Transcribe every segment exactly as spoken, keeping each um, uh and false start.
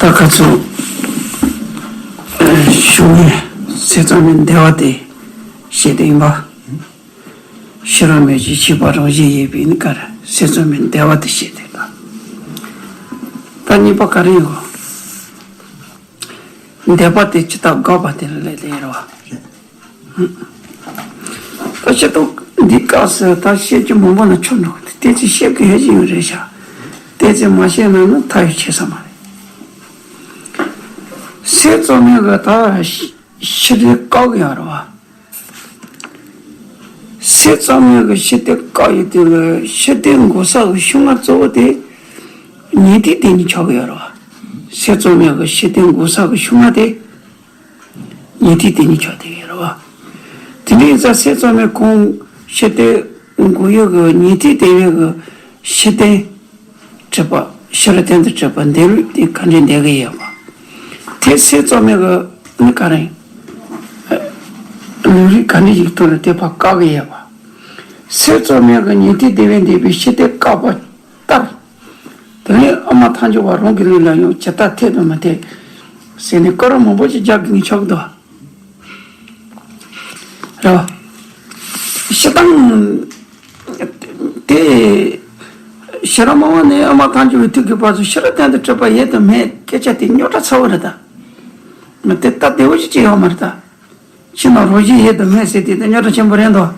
ད་ཁ་ཚུར་ཞུ་ངེས་ཚེ་ཚོགས་མའི་འདས་པ་དེ་བཤད་དེ་ཡིན་པ། ཤེས་རབ་མེད་ཅིང་ཤེས་པ་རང་བཞིན་ཡིན་པའི་ནི་ཀ་ར་ཚེ་ཚོགས་མའི་འདས་པ་དེ་བཤད་དེ་ད། ད་གཉིས་པ་ག་རེ་ཡོད། འདས་པ་དེ་ཇི་ལྟར་འགག་པ་དེ་ལ་ལས་དེ་ཡོད་རེད་བ། ད་ཤེས་རྟོགས་འདི་སྐབས་སུ་ད་བཤད་རྒྱུ་མང་པོ་ན་ཆོག་འགྲོ་གི་ཏོག་ཙམ་བཤད་དགོས་ཡ་ཅིག་ཡོད་རེད་ཤག་ཏོག་ཙམ་མ་བཤད་ན་ནི་མཐའ་ཡོད་ཆེ་ས་མ་རེད། ཚེ་ཚོགས་མའི་གི་ད་ཤི་དེ་བཀག་གི་ཡོད་རེད་བ། ཚེ་ཚོགས་མའི་གི་ཤི་དེ་བཀག་ཡོད་དེ་ལ་ཤི་དེ་འགོག་ས་གི་ཤུགས་ལྔ་གཙོ་བོ་དེ་ཉན་ཐོས་དེ་ཉིད་ཆགས་གི་ཡོད་རེད་བ། ཚེ་ཚོགས་མའི་གི་ཤི་དེ་འགོག་ས་གི་ཤུགས་ལྔ་དེ། ཉན་ཐོས་དེ་ཉིད་ཆགས་དེ་ཡིན་རེད་བ། དེ་འདྲའི་ཡིན་ཙང་ཚེ་ཚོགས་མའི་གོང་ཤི་དེ་འགོག་ཡུལ་གི་ཉན་ཐོས་དེ་བས་གི་ཤི་དེ་སྒྲིབ་པ་ཤི་རབས་གཏན་དུ་གྲིབ་པ་འདས་ལུགས་དེ་ག་འདྲས་འདས་གི་ཡོད་པ། དེ་ཚེ་ཚོགས་མའི་གི་ནི་ག་རེ་ལུས་རིགས་ག་འདྲས་ཤིག་ཐོག་ལ་དེ་ཕར་བཀག་གི་ཡོད་པ། ཚེ་ཚོགས་མའི་གི་ཉན་ཐོས་དེ་བས་འདས་པའི་ཤི་དེ་བཀག་པ་ལྟར། དེ་ནས་ཨ་མ་ཐལ་འགྱུར་བ་རང་གི་ལུས་ལ་ཡང་ཇི་ལྟར་འཐད་དང་མི་འཐད་ཟེར་ནས་སྐོར་ར་མང་པོ་ཞིག་རྒྱག་དགོས་ངེས་ཆགས་འདུག་རེད་བ། སྤྱིར་བཏང་དེ་ཤེས་རབ་སྨྲ་བ་ནས་ཨ་མ་ཐལ་འགྱུར་བའི་དུས་ཀྱི་བར་དུ་ཤི་རབས་གཏན་དུ་གྲིབ་པ་ཡོད་དམ་མེད་སྐད་ཆ་དེ་རྙོག་དྲ་ཚ་བོ་རེད་ད། མི་དེ་ལྟ་བདེ་བོ་ཞིག་ཅིག་ཡོད་མ་རེད་ད། ཕྱི་ནང་རང་བཞིན་ཡོད་དམ་མེད་ཟེར་དེ་དེ་རྙོག་དྲ་ཆེན་པོ་རེད་འདུག་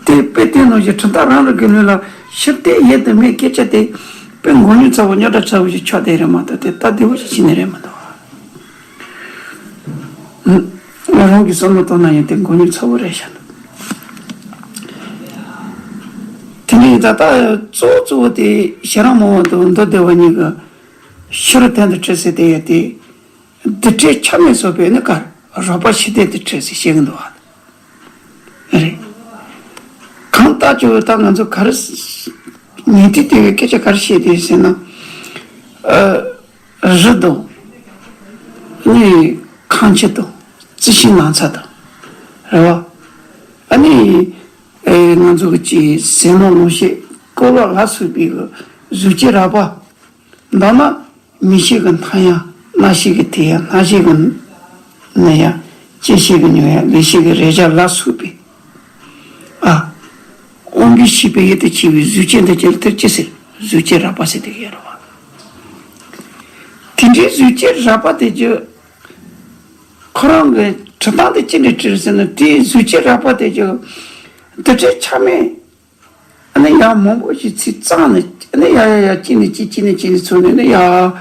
དེ་དཔེ་དེ་ནང་བཞིན་གྲུབ་མཐའ་རང་རང་གི་ལུགས་ལ་ཤི་དེ་ཡོད་དམ་མེད་སྐད་ཆ་དེ་དཔེ་མགོ་རྙོག་ཚ་བོ་རྙོག་དྲ་ཚ་བོ་ཞིག་ཆགས་བསྡད་རེད་མ་གཏོགས་དེ་ལྟ་བདེ་བོ་ཞིག་བྱས་ནས་རེད་མ་གཏོགས། ང་རང་གི་བསམ་བློ་གཏོང་ན་ཡང་དེ་མགོ་རྙོག་ཚ་བོ་རེད་ཤག་དེ་ནས་ད་ལྟ་གཙོ་བོ་གཙོ་བོ་དེ་ཤེས་རབ་སྨྲ་བ་དང་མདོ་སྡེ་པ་གཉིས་ཀྱི་ཤི་རབས་གཏན་དུ་གྲིབ་ཟེར་དེ་ཡོད་དེ། རྡུལ་ཕྲན་ཆ་མེད་སོགས་པས་ནི་ག་རེ་རགས་པ་ཤི་དེ་དེ་གྲིབ་ཟེར་བཤད་གི་འདུག་བ། རེད། གང་ལྟར་ཀྱང་ད་ང་ཚོ་ག་རེ་ཉན་ཐོས་དེ་བས་སྐད་ཆ་ག་རེ་བཤད་དེ་ཟེར་ན། ཨ། རི་དང་། ནི་ཁང་ཁྱི་དང་རྩི་ཤིང་ནགས་ཚལ་དང་། རེད་བ། ཨ་ནི། ཨེ་ང་ཚོ་གི་ཅིག་ཟས་ནོར་ལོངས་སྤྱོད་བཀོལ་སྤྱོད་ལ་སོགས་པའི་གཟུགས་ཅན་རགས་པ། མདོར་ན། མི་ཤི་གི་མཐའ་ཡང་། སྣ་ཤི་གི་དེ་ཡང་། སྣ་ཤི་གི་ནད་ཡང་། ལྕེ་ཤི་གི་མྱོང་ཡང་། ལུས་ཤི་གི་རེག་བྱ་ལ་སོགས་པའི། ཨ། དབང་པོའི་ཤེས་པས་ཡིད་དུ་བྱས་པའི་གཟུགས་ཅན་དེ་ཅི་ལ་དེར་ཅི་ཟེར། གཟུགས་ཅན་རགས་པ་ཟེར་དེ་ཡོད་རེད་བ། དེ་འདྲའི་གཟུགས་ཅན་རགས་པ་དེ་ཚོ་ཁོ་རང་གི་གྲུབ་སྟངས་དེ་ཅི་འདྲ་འཁྲུལ་ཟེར་ན། དེའི་གཟུགས་ཅན་རགས་པ་དེ་ཚོ་རྡུལ་ཕྲན་ཆ་མེད། ཨ་ནི་ཡར་མང་པོ་ཞིག་ཚིག་གཙང་ནས། ཨ་ནི་ཡར་ཡར་ཡར་གཅིག་ནས་གཅིག་གཅིག་ནས་གཅིག་ནས་ཚུར་ནས་ནི་ཡར་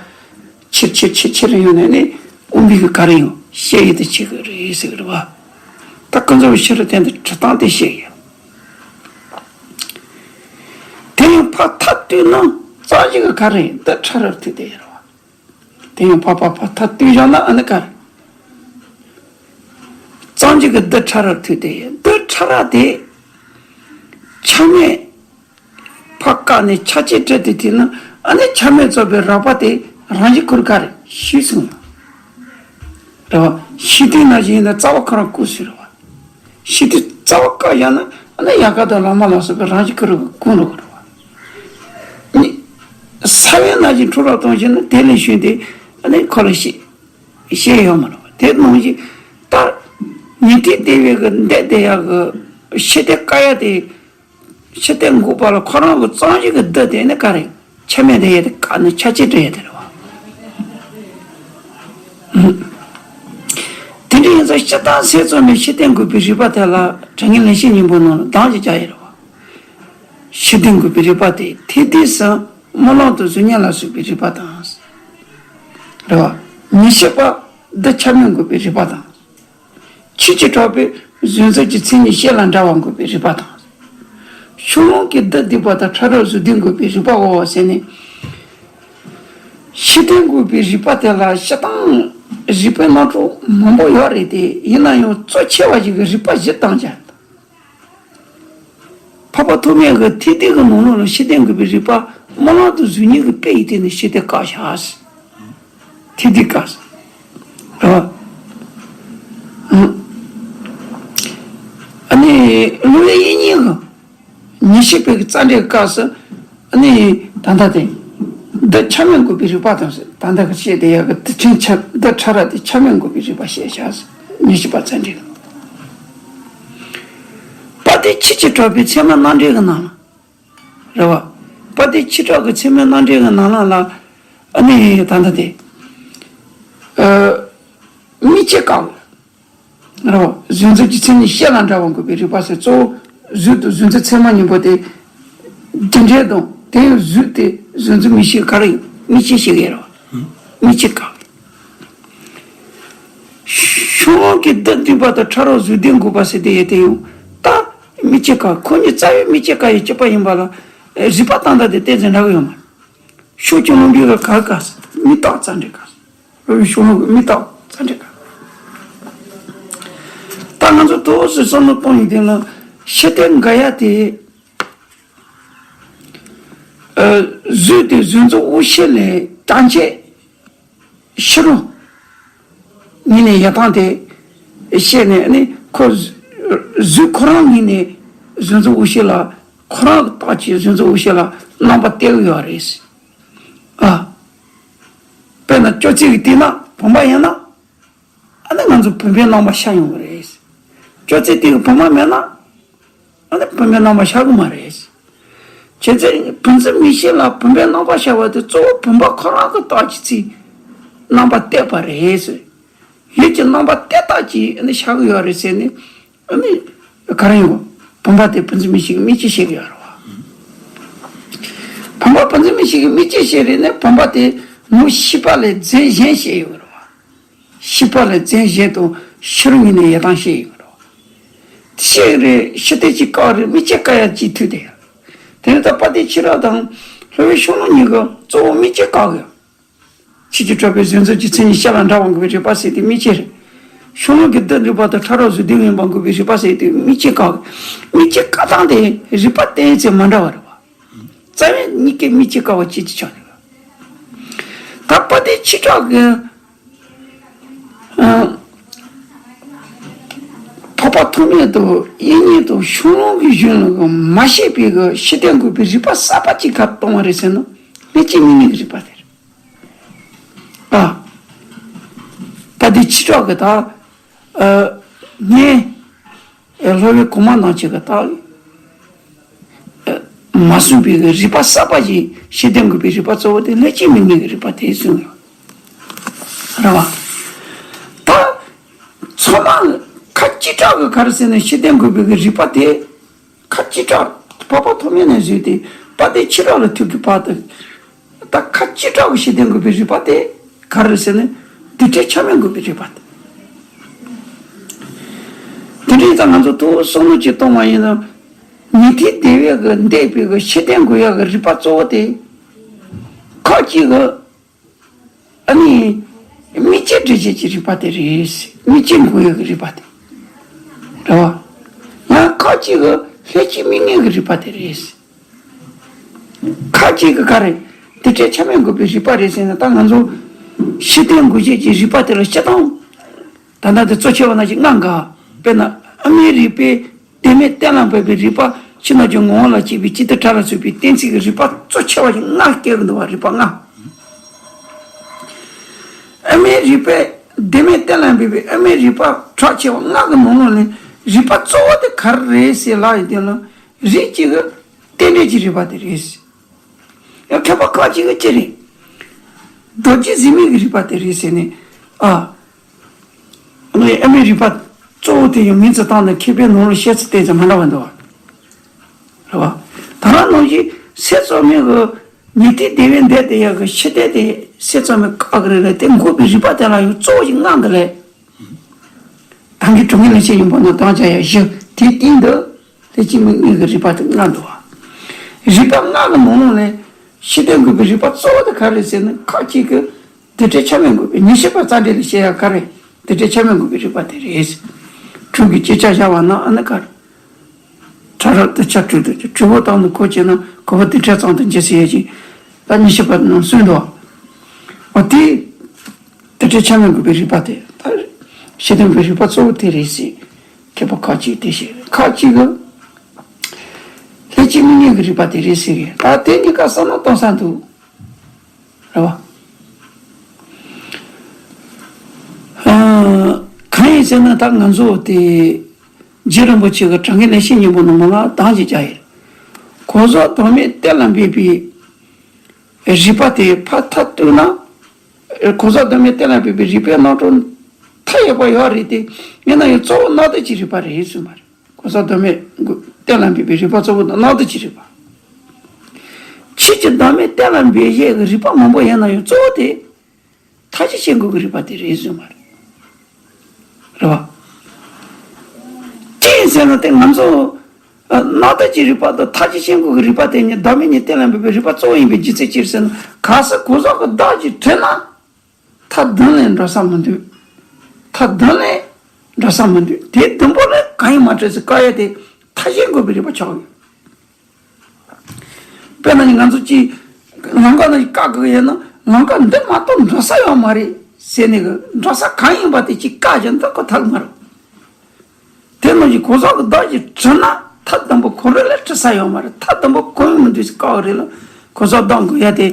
ཆེར་ཆེར་ཆེར་ཆེར་ཡོང་ནས་ནི་དབང་པོའི་གི་ག་རེ་ཡང་ཤེས་ཡོན་དེ་ཆེ་གི་རེད་ཟེར་གི་རེད་བ། ད་ཀུན་རྫོབ་ཤེས་རབ་སྟེང་དུ་གྲུབ་སྟངས་དེ་བཤད་ཡོད། དེ་ཡང་ཕར་མཐའ་གཏུགས་ན་རྩ་བཞི་གི་ག་རེ་འདི་ཕྲ་རབ་ཐུག་དེ་ཡོད་རེད་བ། དེ་ཡང་ཕར་ཕར་ཕར་མཐའ་གཏུགས་བཞག་ན་ཨ་ནི་ག་རེ། རྩ་འཇིག་གི་རྡུལ་ཕྲ་རབ་ཐུག་དེ་ཡོད། རྡུལ་ཕྲ་རབ་དེ་ཆ་མེད་ཕར་བཀག་ནས་ཆ་བཅས་བྲལ་དུ་ཐུག་ན། ཨ་ནི་ཆ་མེད་རྫོགས་པའི་རགས་པ་དེ་རང་བཞིན་ཁོ་རང་ག་རེ་ཞིག་སོང་ལ། རེད་བ། ཤི་དུས་ནང་བཞིན་ཡིན་ན་རྩ་བ་ཁོ་རང་བཀུག་སྲིད་རེད་བ། ཤི་དུས་རྩ་བ་བཀག་བཞག་ན་ཨ་ནི་ཡལ་ག་དང་ལོ་མ་ལ་སོགས་པའི་རང་བཞིན་ཁོ་རང་གོན་འགྲོ་གི་རེད་བ། ནི། ས་བོན་ནང་བཞིན་འཁྲུ་རུ་གཏོང་བཞིན་ན་དེ་ལས་གཞན་དེ་ཨ་ནི་ཁོ་ལ་ཤི། ཤེས་ཡོད་མ་རེད་བ། དེ་ནང་བཞིན་ད་ཉན་ཐོས་དེ་བས་གི་འདས་དེ་ཡག་གི་ཤི་དེ་བཀག་ཡ་དེ། ཤི་དེ་འགོག་པ་ལ་ཁོ་རང་གི་རྩ་བཞི་གི་རྡུལ་དེ་ནི་ག་རེ། ཆ་མེད་དེ་ཡོད་དེ་བཀག་ནས་ཆ་བཅས་བྲལ་ཡོད་དེ་རེད་བ། དེ་འདྲ་ཡིན་ཙང་སྤྱིར་བཏང་ཚེ་ཚོགས་མའི་ཤི་དེ་འགོག་པའི་རིགས་པ་དེ་ལ་དྲང་ངེས་ལེགས་བཤད་སྙིང་པོ་ནང་ལ་གདམས་ཀྱི་བྱ་ཡི་རེད་བ། ཤི་དེ་འགོག་པའི་རིགས་པ་དེ་ཐེག་བསྡུས་སམ་རྨི་ལམ་དུ་གཟུགས་བརྙན་ལ་སོགས་པའི་རིགས་པ་དང་། རེད་བ། མི་ཤིགས་པ་རྡུལ་ཆ་མེད་འགོག་པའི་རིགས་པ་དང་། ཆོས་ཀྱི་གྲགས་པས་གཟུགས་མཚན་གྱི་མཚན་ཉིད་བཤད་ལ་འདྲ་བ་འགོག་པའི་རིགས་པ་དང་། ཕྱོགས་ལྷུང་གི་རྡུལ་བསྡུས་པ་དང་ཕྲ་རབ་གཟུགས་བསྡུས་འགོག་པའི་རིགས་པའོ་ཟེར་ནས། ཤི་དེ་འགོག་པའི་རིགས་པ་དེ་ལ་སྤྱིར་བཏང་རིགས་པའི་རྣམ་གྲངས་མང་པོ་ཡོད་རེད་དེ། ཡིན་ན་ཡང་གཙོ་ཆེ་བ་ཞིག་གི་རིགས་པ་བཞི་བཏང་བྱ། འཕགས་པ་ཐོགས་མེད་ཀྱི་ཐེག་བསྡུས་ཀྱི་ནང་ལོགས་ལ་ཤི་དེ་འགོག་པའི་རིགས་པ་རྨི་ལམ་དུ་གཟུགས་བརྙན་གྱི་དཔེ་ཡི་སྟེང་ནས་ཤི་དེ་བཀག་བཞག་ཟེར། ཐེག་བསྡུས་བཀག་ཟེར། རེད་བ། ཨ་ནི་བློ་ཡུལ་དབྱིག་གཉེན་གྱི་མི་ཤིགས་པའི་རྩ་འགྲེལ་སྐབས་སུ་ཨ་ནི་ད་ལྟ་དེ། འདི་ཆ་མེད་འགོག་པའི་རིགས་པ་དང་ཟེར། ད་ལྟ་གི་བཤད་དེ་ཡག་གི་དེ་ཕྲན་ཆ་འདི་ཕྲ་རགས་དེ་ཆ་མེད་འགོག་པའི་རིགས་པ་བཤད་བྱ་ཟེར། ཉི་ཤུ་པ་ཚན་འདི་ལ། པ་དེ་ཆུ་ཅིག་གྲགས་པའི་ཚད་མ་རྣམ་འགྲེལ་གྱི་ནང་ལ། རེད་བ། པ་དེ་ཆུ་གྲགས་ཀྱི་ཚད་མ་རྣམ་འགྲེལ་གྱི་ནང་ལ་ལ། ཨ་ནི་ད་ལྟ་དེ། ཨ། མིག་ཕྱེད་ཀ་བ། རོ། གཟུགས་འཛིན་གྱི་མཚན་ཉིད་ཤེས་ལ་འདྲ་བ་འགོག་པའི་རིགས་པ་ཟེར། གཙོ་བོ་གཟུགས་དང་གཟུགས་འཛིན་ཚད་མ་གཉིས་པོ་དེ་རྒྱུ་འབྲས་དང་། དེ་ཡང་གཟུགས་དེ་གཟུགས་འཛིན་མིག་ཤེས་ག་རེ་ཡིན། མིག་ཕྱེད་ཕྱེད་ཀ་ཡིན་རོ། མིག་ཕྱེད་ཀ། ཤོག་ལོང་གི་རྡུལ་བསྡུས་པ་དང་ཕྲ་རགས་གཟུགས་འདས་འགོག་པ་ཟེར་དེ་ཡོད་དེ་ཡང་། ད་མིག་ཕྱེད་ཀ་ཁོ་གཉིས་རྩ་བའི་མིག་ཕྱེད་ཀ་ཡི་སྤྱི་པ་ཡིན་པ་ལ། རིགས་པ་ཏག་ཏག་དེ་ཏོག་ཙམ་འདྲ་གི་ཡོད་མ་རེད། ཤོག་ཅིག་ལོང་བུའི་ག་ག་མིག་ཏོག་ཙམ་འདྲ་ག་སློབ་དཔོན་ཤོག་ལོང་གི་མིག་ཏོག་ཙམ་འདྲ་ག་ད་ང་ཚོ་ཏོག་ཙམ་བསམ་བློ་གཏོང་ཡིན་དེ་ལ་ཤེས་ལྡན་འགག་ཡ་དེ། ཨ། གཟུགས་དེ་གཟུགས་འཛིན་དབང་ཤེས་ལས་དྲན་བྱེད་ཕྱི་རོལ་ཉིད་ནས་ཡལ་སྟངས་དེ་ཤེས་ནས་ནི་ཁོ་གཟུགས་ཁོ་རང་ཉིད་ནས་གཟུགས་འཛིན་དབང་ཤེས་ལ་ཁོ་རང་གི་རྟགས་ཀྱིས་གཟུགས་འཛིན་དབང་ཤེས་ལ་རྣམ་པ་སྟེར་གི་ཡོད་རེད། ཨ། དཔེར་ན་ཅོག་ཙེ་གི་སྟེང་ན་བུམ་པ་ཡིན་ན། ཨ་ནི་ང་ཚོ་བུམ་པའི་རྣམ་པ་ཤར་ཡོང་གི་རེད། ཅོག་ཙེ་སྟེང་གི་བུམ་པ་མེད་ན། ཨ་ནི་བུམ་པའི་རྣམ་པ་ཤར་གི་མ་རེད། བྱས་ཙང་བུམ་འཛིན་མིག་ཤེས་ལ་བུམ་པའི་རྣམ་པ་ཤར་བ་དེ་གཙོ་བོ་བུམ་པ་ཁོ་རང་གི་རྟགས་ཀྱིས་རྣམ་པ་གཏད་པ་རེད། ཡིད་ཀྱི་རྣམ་པ་གཏད་རྟགས་ཀྱིས་ཨ་ནི་ཤར་གི་ཡོད་རེད་ཟེར་ནས། ཨ་ནི་ག་རེ་ཡོང་། བུམ་པ་དེ་བུམ་འཛིན་མིག་ཤེས་ཀྱིས་མིག་ཕྱེད་ཕྱེད་ཀ་ཡོད་རེད་བ། བུམ་པ་བུམ་འཛིན་མིག་ཤེས་ཀྱིས་མིག་ཕྱེད་ཕྱེད་རེད་ནས་བུམ་པ་དེ་ནང་ཤེས་པ་ལས་རྫས་གཞན་ཤེས་ཡོད་རེད་བ། ཤེས་པ་ལས་རྫས་གཞན་དང་ཕྱི་རོལ་ཉིད་ནས་ཡལ་སྟངས་ཤེས་ཡོད་རེད་བ། ཤེས་རེད། ཤེས་ལྡན་གྱི་སྐབས་རེད། མིག་ཕྱེད་ཀ་ཡ་གཅིག་ཐུག་དེ་ཡ། དེ་ནས་ད་པ་དེ་ཕྱི་རོལ་དང་ལྷོ་བའི་ཤོག་ལོང་གཉིས་ཀ་གཙོ་བོ་མིག་ཕྱེད་ཀ་གི། ཆོས་ཀྱི་གྲགས་པའི་གཟུགས་འཛིན་གྱི་མཚན་ཉིད་ཤེས་ལ་འདྲ་བ་འགོག་པའི་རིགས་པ་ཟེར་དེ་མིག་ཕྱེད་རེད། ཤོག་ལོང་གི་རྡུལ་བསྡུས་པ་དང་ཕྲ་རགས་གཟུགས་འདས་ཡིན་པ་འགོག་པའི་རིགས་པ་ཟེར་དེ་མིག་ཕྱེད་ཀ། མིག་ཕྱེད་ཀ་སྟངས་དེ་རིགས་པ་གཏན་ཚིགས་མ་འདྲ་བ་རེད་བ། རྩ་བའི་གཉིས་ཀའི་མིག་ཕྱེད་ཀ་བ་གཅིག་གཅིག་ཆགས་རེད་བ། ད་པ་དེ་ཕྱི་དྲག་གི། ཨ། འཕགས་པ་ཐོགས་མེད་དང་དབྱིག་གཉེན་དང་ཤོག་ལོང་གི་གཞུང་ལ་མ་བཤད་པའི་གི་ཤེས་ལྡན་འགོག་པའི་རིགས་པ་གསར་པ་གཅིག་ག་གཏོང་བ་རེད་ཟེར་ན། ལྷན་སྐྱེས་མིག་གཉིས་ཀྱི་རིགས་པ་དེ་རེད། ཨ། ད་དེ་ཕྱི་དྲག་གི་ད། ཨ། ངས། ལྷོ་བའི་གོང་མ་རྣམས་ཀྱིས་གི་ད། མ་གསུངས་པའི་གི་རིགས་པ་གསར་པ་ཞིག་ཤེས་ལྡན་འགོག་པའི་རིགས་པ་གཙོ་བོ་དེ་ལྷན་སྐྱེས་མིག་གཉིས་ཀྱི་རིགས་པ་དེ་གསུངས་ཡོད། རེད་བ། ད། ཚང་མ་ཁ་ཅིག་དྲག་གི་ག་རེ་ཟེར་ན་ཤེས་ལྡན་འགོག་པའི་གི་རིགས་པ་དེ། ཁ་ཅིག་དྲག་འཕགས་པ་ཐོགས་མེད་ནས་བཟོས་ཏེ་པ་དེ་ཕྱི་དྲག་ལ་ཐུག་གི་བར་དུ། ད་ཁ་ཅིག་དྲག་གི་ཤེས་ལྡན་འགོག་པའི་རིགས་པ་དེ་ག་རེ་ཟེར་ན་རྡུལ་ཕྲན་ཆ་མེད་འགོག་པའི་རིགས་པ་དེ། དེ་འདྲའི་ཙང་ང་ཚོ་ཐུགས་བསམ་བློ་ཅིག་གཏོང་བ་ཡིན་ན། ཉན་ཐོས་སྡེ་པའི་གི་འདས་པའི་གི་ཤེས་ལྡན་འགོག་ཡག་གི་རིགས་པ་གཙོ་བོ་དེ། ཁ་ཅིག་གི། ཨ་ནི། མིག་ཅན་འབྲེལ་བྱེད་ཀྱི་རིགས་པ་དེ་རེད། མིག་ཅན་འགོག་ཡག་གི་རིགས་པ་དེ། རེད་བ། ཡང་ཁ་ཅིག་གི་ལྷན་སྐྱེས་མིག་གཉིས་ཀྱི་རིགས་པ་དེ་རེད། ཁ་ཅིག་གི་ག་རེ། རྡུལ་ཕྲན་ཆ་མེད་འགོག་པའི་རིགས་པ་རེད་ཟེར་ན་ད་ང་ཚོ་ཤེས་ལྡན་འགོག་བྱེད་ཀྱི་རིགས་པ་དེ་ལ་སྤྱིར་བཏང་། ད་ལྟ་དེ་གཙོ་ཆེ་བ་ནང་བཞིན་ལྔ་འགའ། དཔེར་ན་ཨ་མའི་རིགས་པས་བདེན་མེད་གཏན་ལ་འབེབས་པའི་རིགས་པ། ཕྱི་ནང་གི་ངོ་བོ་ལ་སྐྱེས་པའི་སྤྱི་ལྡོག་ཕྲ་རགས་ཚུད་པའི་གཏན་ཚིགས་ཀྱི་རིགས་པ་གཙོ་ཆེ་བ་ཞིག་ལྔ་སྐྱེ་གི་འདུག་བ། རིགས་པ་ལྔ། ཨ་མའི་རིགས་པས་བདེན་མེད་གཏན་ལ་འབེབས་པའི་ཨ་མའི་རིགས་པ་གྲགས་ཆེ་བ་ལྔ་གི་ནང་ལོགས་ནས་རིགས་པ་གཙོ་བོ་དེ་ག་རེ་རེད་ཟེར་ལབ་ཡོང་དུས་ལ། རིགས་གཅིག་གི་རྟེན་འབྲེལ་གྱི་རིགས་པ་དེ་རེད། ཡང་མཁས་པ་ཁ་ཅིག་གིས་ཅི་རེད། རྡོ་རྗེ་འཛིན་མའི་གི་རིགས་པ་དེ་རེད་ཟེར་ནས། ཨ། ཨ་མའི་རིགས་པ་གཙོ་བོ་དེ་ཡང་མིང་ཙམ་བཏགས་ན་མཁས་པའི་ནང་ལ་བཤད་ཚུལ་དེ་ཚོ་མ་འདྲ་བ་འདུག་བ། རེད་བ། ད་ག་ནང་བཞིན་སྲས་བཙོ་མའི་གི་ཉན་ཐོས་སྡེ་པའི་འདས་དེ་ཡག་གི་ཤེས་ལྡན་དེ་སྲས་བཙོ་མའི་བཀའ་གི་རེད་ལ་དེ་འགོག་པའི་རིགས་པ་དེ་ལ་ཡང་གཙོ་བོ་ཞིག་ལྔ་འདི་ལས། ད་གིན་དྲང་ངེས་ལ་བཤད་ཡིན་པ་ན་དང་བྱ་ཡག་བཞི་དེའི་སྟེང་དུ། ལྷན་སྐྱེས་མིག་གཉིས་ཀྱི་རིགས་པ་དེ་ལྔ་འདུག་བ། རིགས་པ་ལྔ་གི་ནང་ལོགས་ནས་ཤེས་ལྡན་འགོག་པའི་རིགས་པ་གཙོ་བོ་དེ་ག་རེ་ཟེར་ན་ཁ་ཅིག་གི་རྡུལ་ཕྲན་ཆ་མེད་འགོག་པའི་ཉི་ཤུ་པ་རྩ་འགྲེལ་ལ་བཤད་ཡག་ག་རེ། རྡུལ་ཕྲན་ཆ་མེད་འགོག་པའི་རིགས་པ་དེ་རེད། དྲུག་གི་སྐྱེ་ཆ་བཞག་པ་ན་ཨ་ནི་ག་རེ། ཕྲ་རགས་རྡུལ་ཆ་དྲུག་ཏུ་གྱུར། དྲུག་པོ་དང་ནི་གོ་བྱས་ན་གོ་བ་རྡུལ་ཕྲན་ཙམ་དུ་འགྱུར་ཟེར་ཡས་ཀྱི། ད་ཉི་ཤུ་པ་རྣམས་གསུངས་འདུག་འོ་དེ། རྡུལ་ཕྲན་ཆ་མེད་འགོག་པའི་རིགས་པ་དེ་ད། ཤེས་ལྡན་པའི་རིགས་པ་གཙོ་བོ་དེ་རེད་ཟེར། མཁས་པ་ཁ་ཅིག་དེ་བཤད། ཁ་ཅིག་གིས། ལྷན་སྐྱེས་མིག་གཉིས་ཀྱི་རིགས་པ་དེ་རེད་ཟེར་གི། ད་དེ་གཉིས་ཀ་བསམ་བློ་གཏོང་ས་འདུག་རེད་བ། ཨ། གང་ཡིན་ཟེར་ན་ད་ང་ཚོ་དེ་རྗེ་རིན་པོ་ཆེ་གི་དྲང་ངེས་ལེགས་བཤད་སྙིང་པོ་ནང་མ་ལ་དང་ཞིག་བྱ་ཡིན། གོ་ས་བདག་མེད་གཏན་ལ་འབེབས་པའི་རིགས་པ་དེ་ཕར་མཐའ་གཏུགས་ན། གོ་ས་བདག་མེད་གཏན་ལ་འབེབས་པའི་རིགས་པའི་རྣམ་གྲངས་མཐའ་ཡས་པ་ཡོད་རེད་དེ། ཡིན་ན་ཡང་གཙོ་བོ་རྣམ་དག་གི་རིགས་པ་རེད་གསུངས་པ་རེད། གོ་ས་བདག་མེད་གཏན་ལ་འབེབས་པའི་རིགས་པ་གཙོ་བོ་དང་རྣམ་དག་གི་རིགས་པ། ཆོས་ཀྱི་བདག་མེད་གཏན་ལ་འབེབས་བྱེད་ཀྱི་རིགས་པ་མང་པོ་ཡོད་ན་ཡང་གཙོ་བོ་དེ་མཐའ་བཞི་སྐྱེ་འགོག་གི་རིགས་པ་དེ་རེད་གསུངས་པ་རེད། རེད་བ། ཅི་ཡིན་ཟེར་ན་དེ་ང་ཚོ་ཨ། རྣམ་དག་གི་རིགས་པ་དང་མཐའ་བཞི་སྐྱེ་འགོག་གི་རིགས་པ་དེ་གཉིས་བདག་མེད་གཉིས་གཏན་ལ་འབེབས་པའི་རིགས་པ་གཙོ་བོ་ཡིན་པའི་རྒྱུ་མཚན་ཅི་རེད་ཟེར་ན། གལ་སྲིད་གོ་ས་གི་བདག་གིས་བྲིས་ན། མཐའ་བདུན་ལས་འགྲོ་ས་མི་འདུག་མཐའ་བདུན་ལས་འགྲོ་ས་མི་འདུག་དེ་བདུན་པོ་ལས་གང་ཡང་མ་བྲིས་ཟེར་བཀག་ཡ་དེ་མཐའ་བཞི་འགོག་པའི་རིགས་པ་ཆགས་ཡོད། དཔེར་ན་ང་ཚོ་གཅིག་ལམ་ཁ་ན་བཀག་དགོས་ཡོད་ན། ལམ་ཁ་འདི་མ་གཏོགས་འགྲོ་ས་ཡོད་མ་རེད་ཟེར་ནས་གི་འགྲོ་ས་གང་ཡིན་པ་དེ་གཅིག་བཀག་བཞག་ན་ད་ཁོ་ཐར་གི་མ་རེད། དེ་ནང་བཞིན་གོ་ས་གི་བདག་གིས་བྲིས་ན་མཐའ་བདུན་པོ་ཁོ་རང་ལས་བྲི་ས་ཡོད་མ་རེད། མཐའ་བདུན་པོ་གང་ཡང་མི་འདུག་ཟེར་བཀག་རེད་ལ། གོ་ས་བདག་འགོག་ཡ་དེ་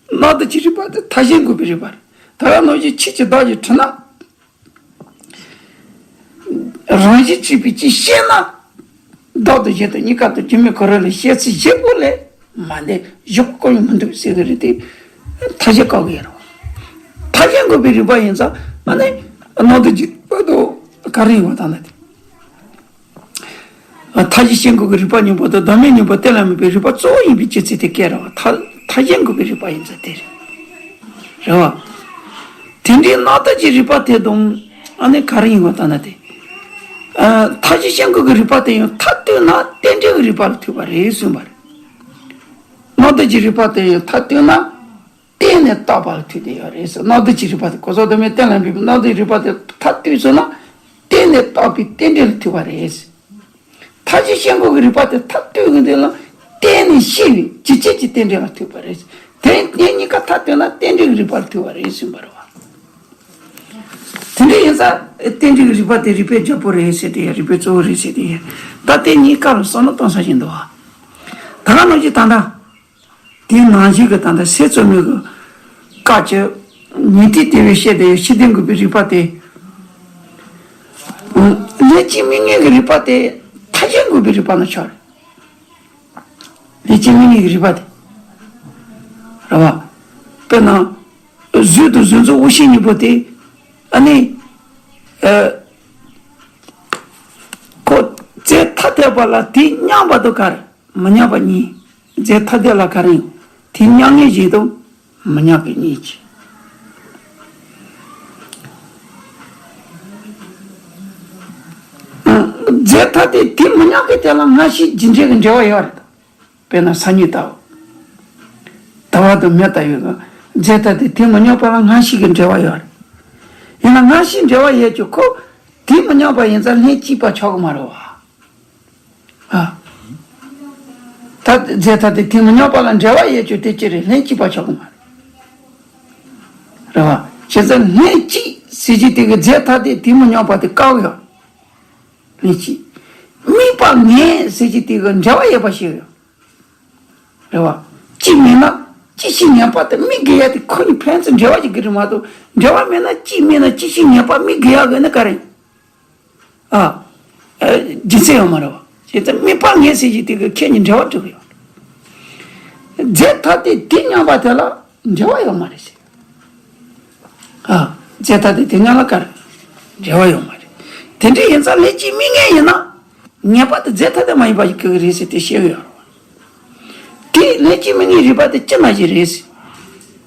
རྣམ་དག་གི་རིགས་པ་དེ་མཐའ་བཞི་འགོག་པའི་རིགས་པ་རེད། ད་ག་ནང་བཞིན་ཆོས་ཀྱི་བདག་གིས་བྲིས་ན། རང་བཞིན་གཅིག་པའི་ཆོས་བཤད་ན། བདག་དང་གཞན་དང་གཉིས་ཀ་དང་རྒྱུ་མེད་ཁོ་རང་ལ་བཤད་ཚུལ་བཞི་པོ་ལས་མ་འདས་བཞི་པོ་གང་ཡང་མི་འདུག་ཟེར་གི་རེད་དེ། མཐའ་བཞི་བཀག་གི་ཡོད་རེད་བ། མཐའ་བཞི་འགོག་པའི་རིགས་པ་ཡིན་ཙང་ཨ་ནི་རྣམ་དག་གི་རིགས་པ་དང་ག་རེ་ཡིན་བ་དང་ན་དེ། མཐའ་བཞི་སྐྱེ་འགོག་གི་རིགས་པ་སྙིང་པོ་དང་བདག་མེད་སྙིང་པོ་གཏན་ལ་དབབ་པའི་རིགས་པ་གཙོ་བོ་ཡིན་པའི་རྒྱུ་མཚན་དེ་སྐད་རེད་བ། མཐའ་མཐའ་བཞི་འགོག་གི་རིགས་པ་ཡིན་ཙང་དེ་རེད། རེད་བ། དེ་འདྲའི་རྣམ་དག་གི་རིགས་པ་དེ་དང་ཨ་ནི་ག་རེ་ཡིན་བ་ལྟ་ན་དེ། ཨ། མཐའ་བཞི་སྐྱེ་འགོག་གི་རིགས་པ་དེ་ཡང་མཐའ་གཏུགས་ན་རྟེན་འབྲེལ་གྱི་རིགས་པ་ལ་ཐུག་པ་རེད་གསུངས་པ་རེད། རྣམ་དག་གི་རིགས་པ་དེ་ཡང་མཐའ་གཏུགས་ན། བརྟེན་ནས་བཏགས་པ་ལ་ཐུག་བསྡད་ཡོད་རེད་ཟེར། རྣམ་དག་གི་རིགས་པ་དེ་གོ་ས་བདག་མེད་གཏན་ལ་འབེབས་པའི་རྣམ་དག་གི་རིགས་པ་དེ་མཐའ་གཏུགས་སོང་ན་བརྟེན་ནས་བཏགས་པའི་རྟེན་འབྲེལ་ལ་ཐུག་པ་རེད་ཟེར། མཐའ་བཞི་སྐྱེ་འགོག་གི་རིགས་པ་དེ་མཐའ་གཏུགས་ཀྱི་འདི་ལ་བརྟེན་ནས་སྐྱེས་པའི་རྒྱུ་རྐྱེན་གྱི་རྟེན་འབྲེལ་ལ་ཐུག་པ་རེད་ཟེར། དེ་དེ་གཉིས་ཀ་མཐའ་གཏུགས་ན་རྟེན་འབྲེལ་གྱི་རིགས་པ་ལ་ཐུག་པ་རེད་གསུངས་པ་རེད་བ། དེ་འདྲ་ཡིན་ཙང་རྟེན་འབྲེལ་གྱི་རིགས་པ་དེ་རིགས་པའི་རྒྱལ་པོ་རེད་ཟེར་དེ་ཡ། རིགས་པའི་གཙོ་བོ་རེད་ཟེར་དེ་ཡ། ད་དེ་གཉིས་ཀ་ལ་བསམ་བློ་གཏོང་ས་ཞིག་འདུག་བ། ད་ག་ནང་བཞིན་ད་ལྟ། དེའི་ནང་བཞིན་གྱི་ད་ལྟ་སེམས་ཙམ་མོ་གི་སྐབས་ཀྱི་ཉན་ཐོས་དེ་བས་བཤད་དེ་ཤེས་ལྡན་འགོག་པའི་རིགས་པ་དེ། ལྷན་ཅིག་དམིགས་ངེས་ཀྱི་རིགས་པ་དེ་མཐའ་བཞི་འགོག་པའི་རིགས་པ་ན་ཆགས་རེད། ལྷན་ཅིག་དམིགས་ངེས་ཀྱི་རིགས་པ་དེ། རེད་བ། དཔེར་ན། གཟུགས་དང་གཟུགས་མཚོན་དབང་ཤེས་གཉིས་པོ་དེ། ཨ་ནི། ཨ། ཁོ་རྫས་ཐ་དད་པ་ལ་དེ་མཉམ་པ་དང་ག་རེ། མི་མཉམ་པ་གཉིས། རྫས་ཐ་དད་ལ་ག་རེ་ཡོང་། དེ་མཉམ་ངེས་ཤིག་དང་མི་མཉམ་པའི་གཉིས་ཀྱི། རྫས་ཐ་དད་དེ་མི་མཉམ་པའི་དེ་ལ་སྔ་ཕྱི་རྒྱུ་འབྲས་ཀྱི་འབྲེལ་བ་ཡོད་རེད། དཔེར་ན་སང་ཉིན་ལྟ་བུ། ཟླ་བ་དང་མེ་ལྟ་བུའི་རྫས་ཐ་དད་དེ་མི་མཉམ་པ་ལ་སྔ་ཕྱི་གི་འབྲེལ་བ་ཡོད་རེད། ཡིན་ན་སྔ་ཕྱི་འབྲེལ་བ་ཡོད་ཀྱང་ཁོ་དེ་མི་མཉམ་པ་ཡིན་ཙང་ལྷན་ཅིག་པ་ཆགས་ཀྱི་མ་རེད་བ། ཨ། ད་རྫས་ཐ་དད་དེ་མི་མཉམ་པ་ལ་འབྲེལ་བ་ཡོད་ཀྱང་དེ་ཅི་རེད། ལྷན་ཅིག་པ་ཆགས་ཀྱི་མ་རེད། རེད་བ། བྱས་ཙང་ལྷན་ཅིག་ཟེར་གྱི་དེ་གི་རྫས་ཐ་དད་དེ་མི་མཉམ་པ་དེ་བཀག་ཡོད། ལྷན་ཅིག་དམིགས་པ་ངེས་ཟེར་གྱི་དེ་གི་འབྲེལ་བ་ཡོད་པ་ཞིག་ཡོད། རེད་བ། གཅིག་མིན་ན་གཅིག་ཤེས་ངེས་པ་དེ་དམིགས་དགོས་ཡ་དེ་ཁོ་གཉིས་ཕན་ཚུན་འབྲེལ་བ་ཞིག་གི་རེད་མ་གཏོགས། འབྲེལ་བ་མེད་ན་གཅིག་མིན་ན་གཅིག་ཤེས་ངེས་པ་དམིགས་དགོས་ཡ་གི་ནི་ག་རེ། ཨ། ཨ། རྒྱུ་མཚན་ཡོད་མ་རེད་བ། བྱས་ཙང་དམིགས་པ་ངེས་ཟེར་གྱི་དེ་གི་ཁྱེད་གཉིས་འབྲེལ་བ་འགྲིག་གི་ཡོད། རྫས་ཐ་དད་དེ་མཉམ་པ་དེ་ལ་འབྲེལ་བ་ཡོད་མ་རེད་ཟེར། ཨ། རྫས་ཐ་དད་དེ་མཉམ་ལ་ག་རེ། འབྲེལ་བ་ཡོད་མ་རེད། དེ་འདྲ་ཡིན་ཙང་ལྷན་ཅིག་དམིགས་ངེས་ཡིན་ན། ངེས་པ་དེ་རྫས་ཐ་དད་མ་ཡིན་པ་ཞིག་གི་རེད་ཟེར་དེ་བཤད་ཡོད་རེད་བ། དེ་ལྷན་ཅིག་དམིགས་ངེས་རིགས་པ་དེ་ཅི་ན་ཞིག་རེད་ཟེར།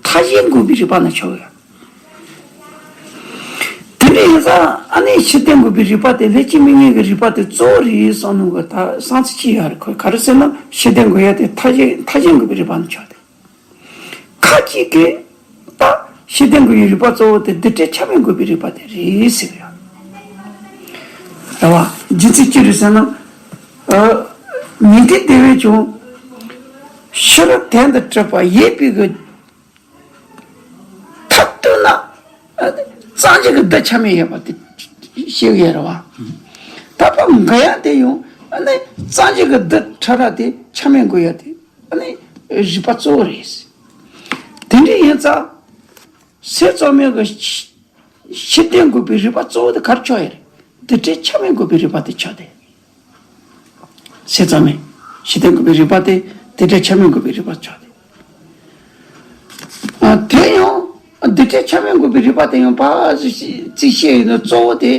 མཐའ་བཞི་འགོག་པའི་རིགས་པ་ན་ཆགས་ཡོད། དེ་འདྲ་ཡིན་ཙང་ཨ་ནི་ཤེས་ལྡན་འགོག་པའི་རིགས་པ་དེ་ལྷན་ཅིག་དམིགས་ངེས་ཀྱི་རིགས་པ་དེ་གཙོ་བོ་རེད་བསམ་ནོ་གི་ད་བསམ་ཚུལ་ཅི་ཡོད་རེད། ཁོ་ག་རེ་ཟེར་ན་ཤེས་ལྡན་འགོག་ཡ་དེ་མཐའ་བཞི་མཐའ་བཞི་འགོག་པའི་རིགས་པ་ན་ཆགས་ཏེ། ཁ་ཅིག་གིས་ད་ཤེས་ལྡན་འགོག་པའི་རིགས་པ་གཙོ་བོ་དེ་རྡུལ་བྲལ་ཆ་མེད་འགོག་པའི་རིགས་པ་དེ་རེད་ཟེར་གི་ཡོད། རེད་བ། རྒྱུ་མཚན་ཅི་རེད་ཟེར་ན། ཨ། ཉན་ཐོས་སྡེ་པས་ཀྱང་། ཕྱི་རོལ་དོན་དང་བྲལ་བ་ཡོད་པའི་གི་མཐར་གཏུགས་ན། ཨ། རྩ་འཇིག་གི་རྡུལ་ཆ་མེད་ཡོད་པ་དེ་ཤེས་གི་ཡོད་རེད་བ། ད་ཕར་འགོག་ཡ་དེ་ཡང་ཨ་ནི་རྩ་འཇིག་གི་རྡུལ་ཕྲ་རགས་དེ་ཆ་མེད་འགོག་ཡ་དེ། ཨ་ནི་རིགས་པ་གཙོ་བོ་རེད། དེ་འདྲ་ཡིན་ཙང་། སེམས་ཙམ་མེད་ཀྱི་ཤེས་ལྡན་དགོས་པའི་རིགས་པ་གཙོ་བོ་དེ་ག་རེ་ཆགས་ཡོད་རེད། རྡུལ་ཕྲན་ཆ་མེད་དགོས་པའི་རིགས་པ་དེ་ཆགས་ཏེ། སེམས་ཙམ་མེད་ཤེས་ལྡན་དགོས་པའི་རིགས་པ་དེ་རྡུལ་ཕྲན་ཆ་མེད་དགོས་པའི་རིགས་པ་ཆགས་ཏེ། ཨ། དེ་ཡང་རྡུལ་ཕྲན་ཆ་མེད་དགོས་པའི་རིགས་པ་དེ་ཡང་ཕར་ཅིག་བཤད་ཡོད་ན་གཙོ་བོ་དེ།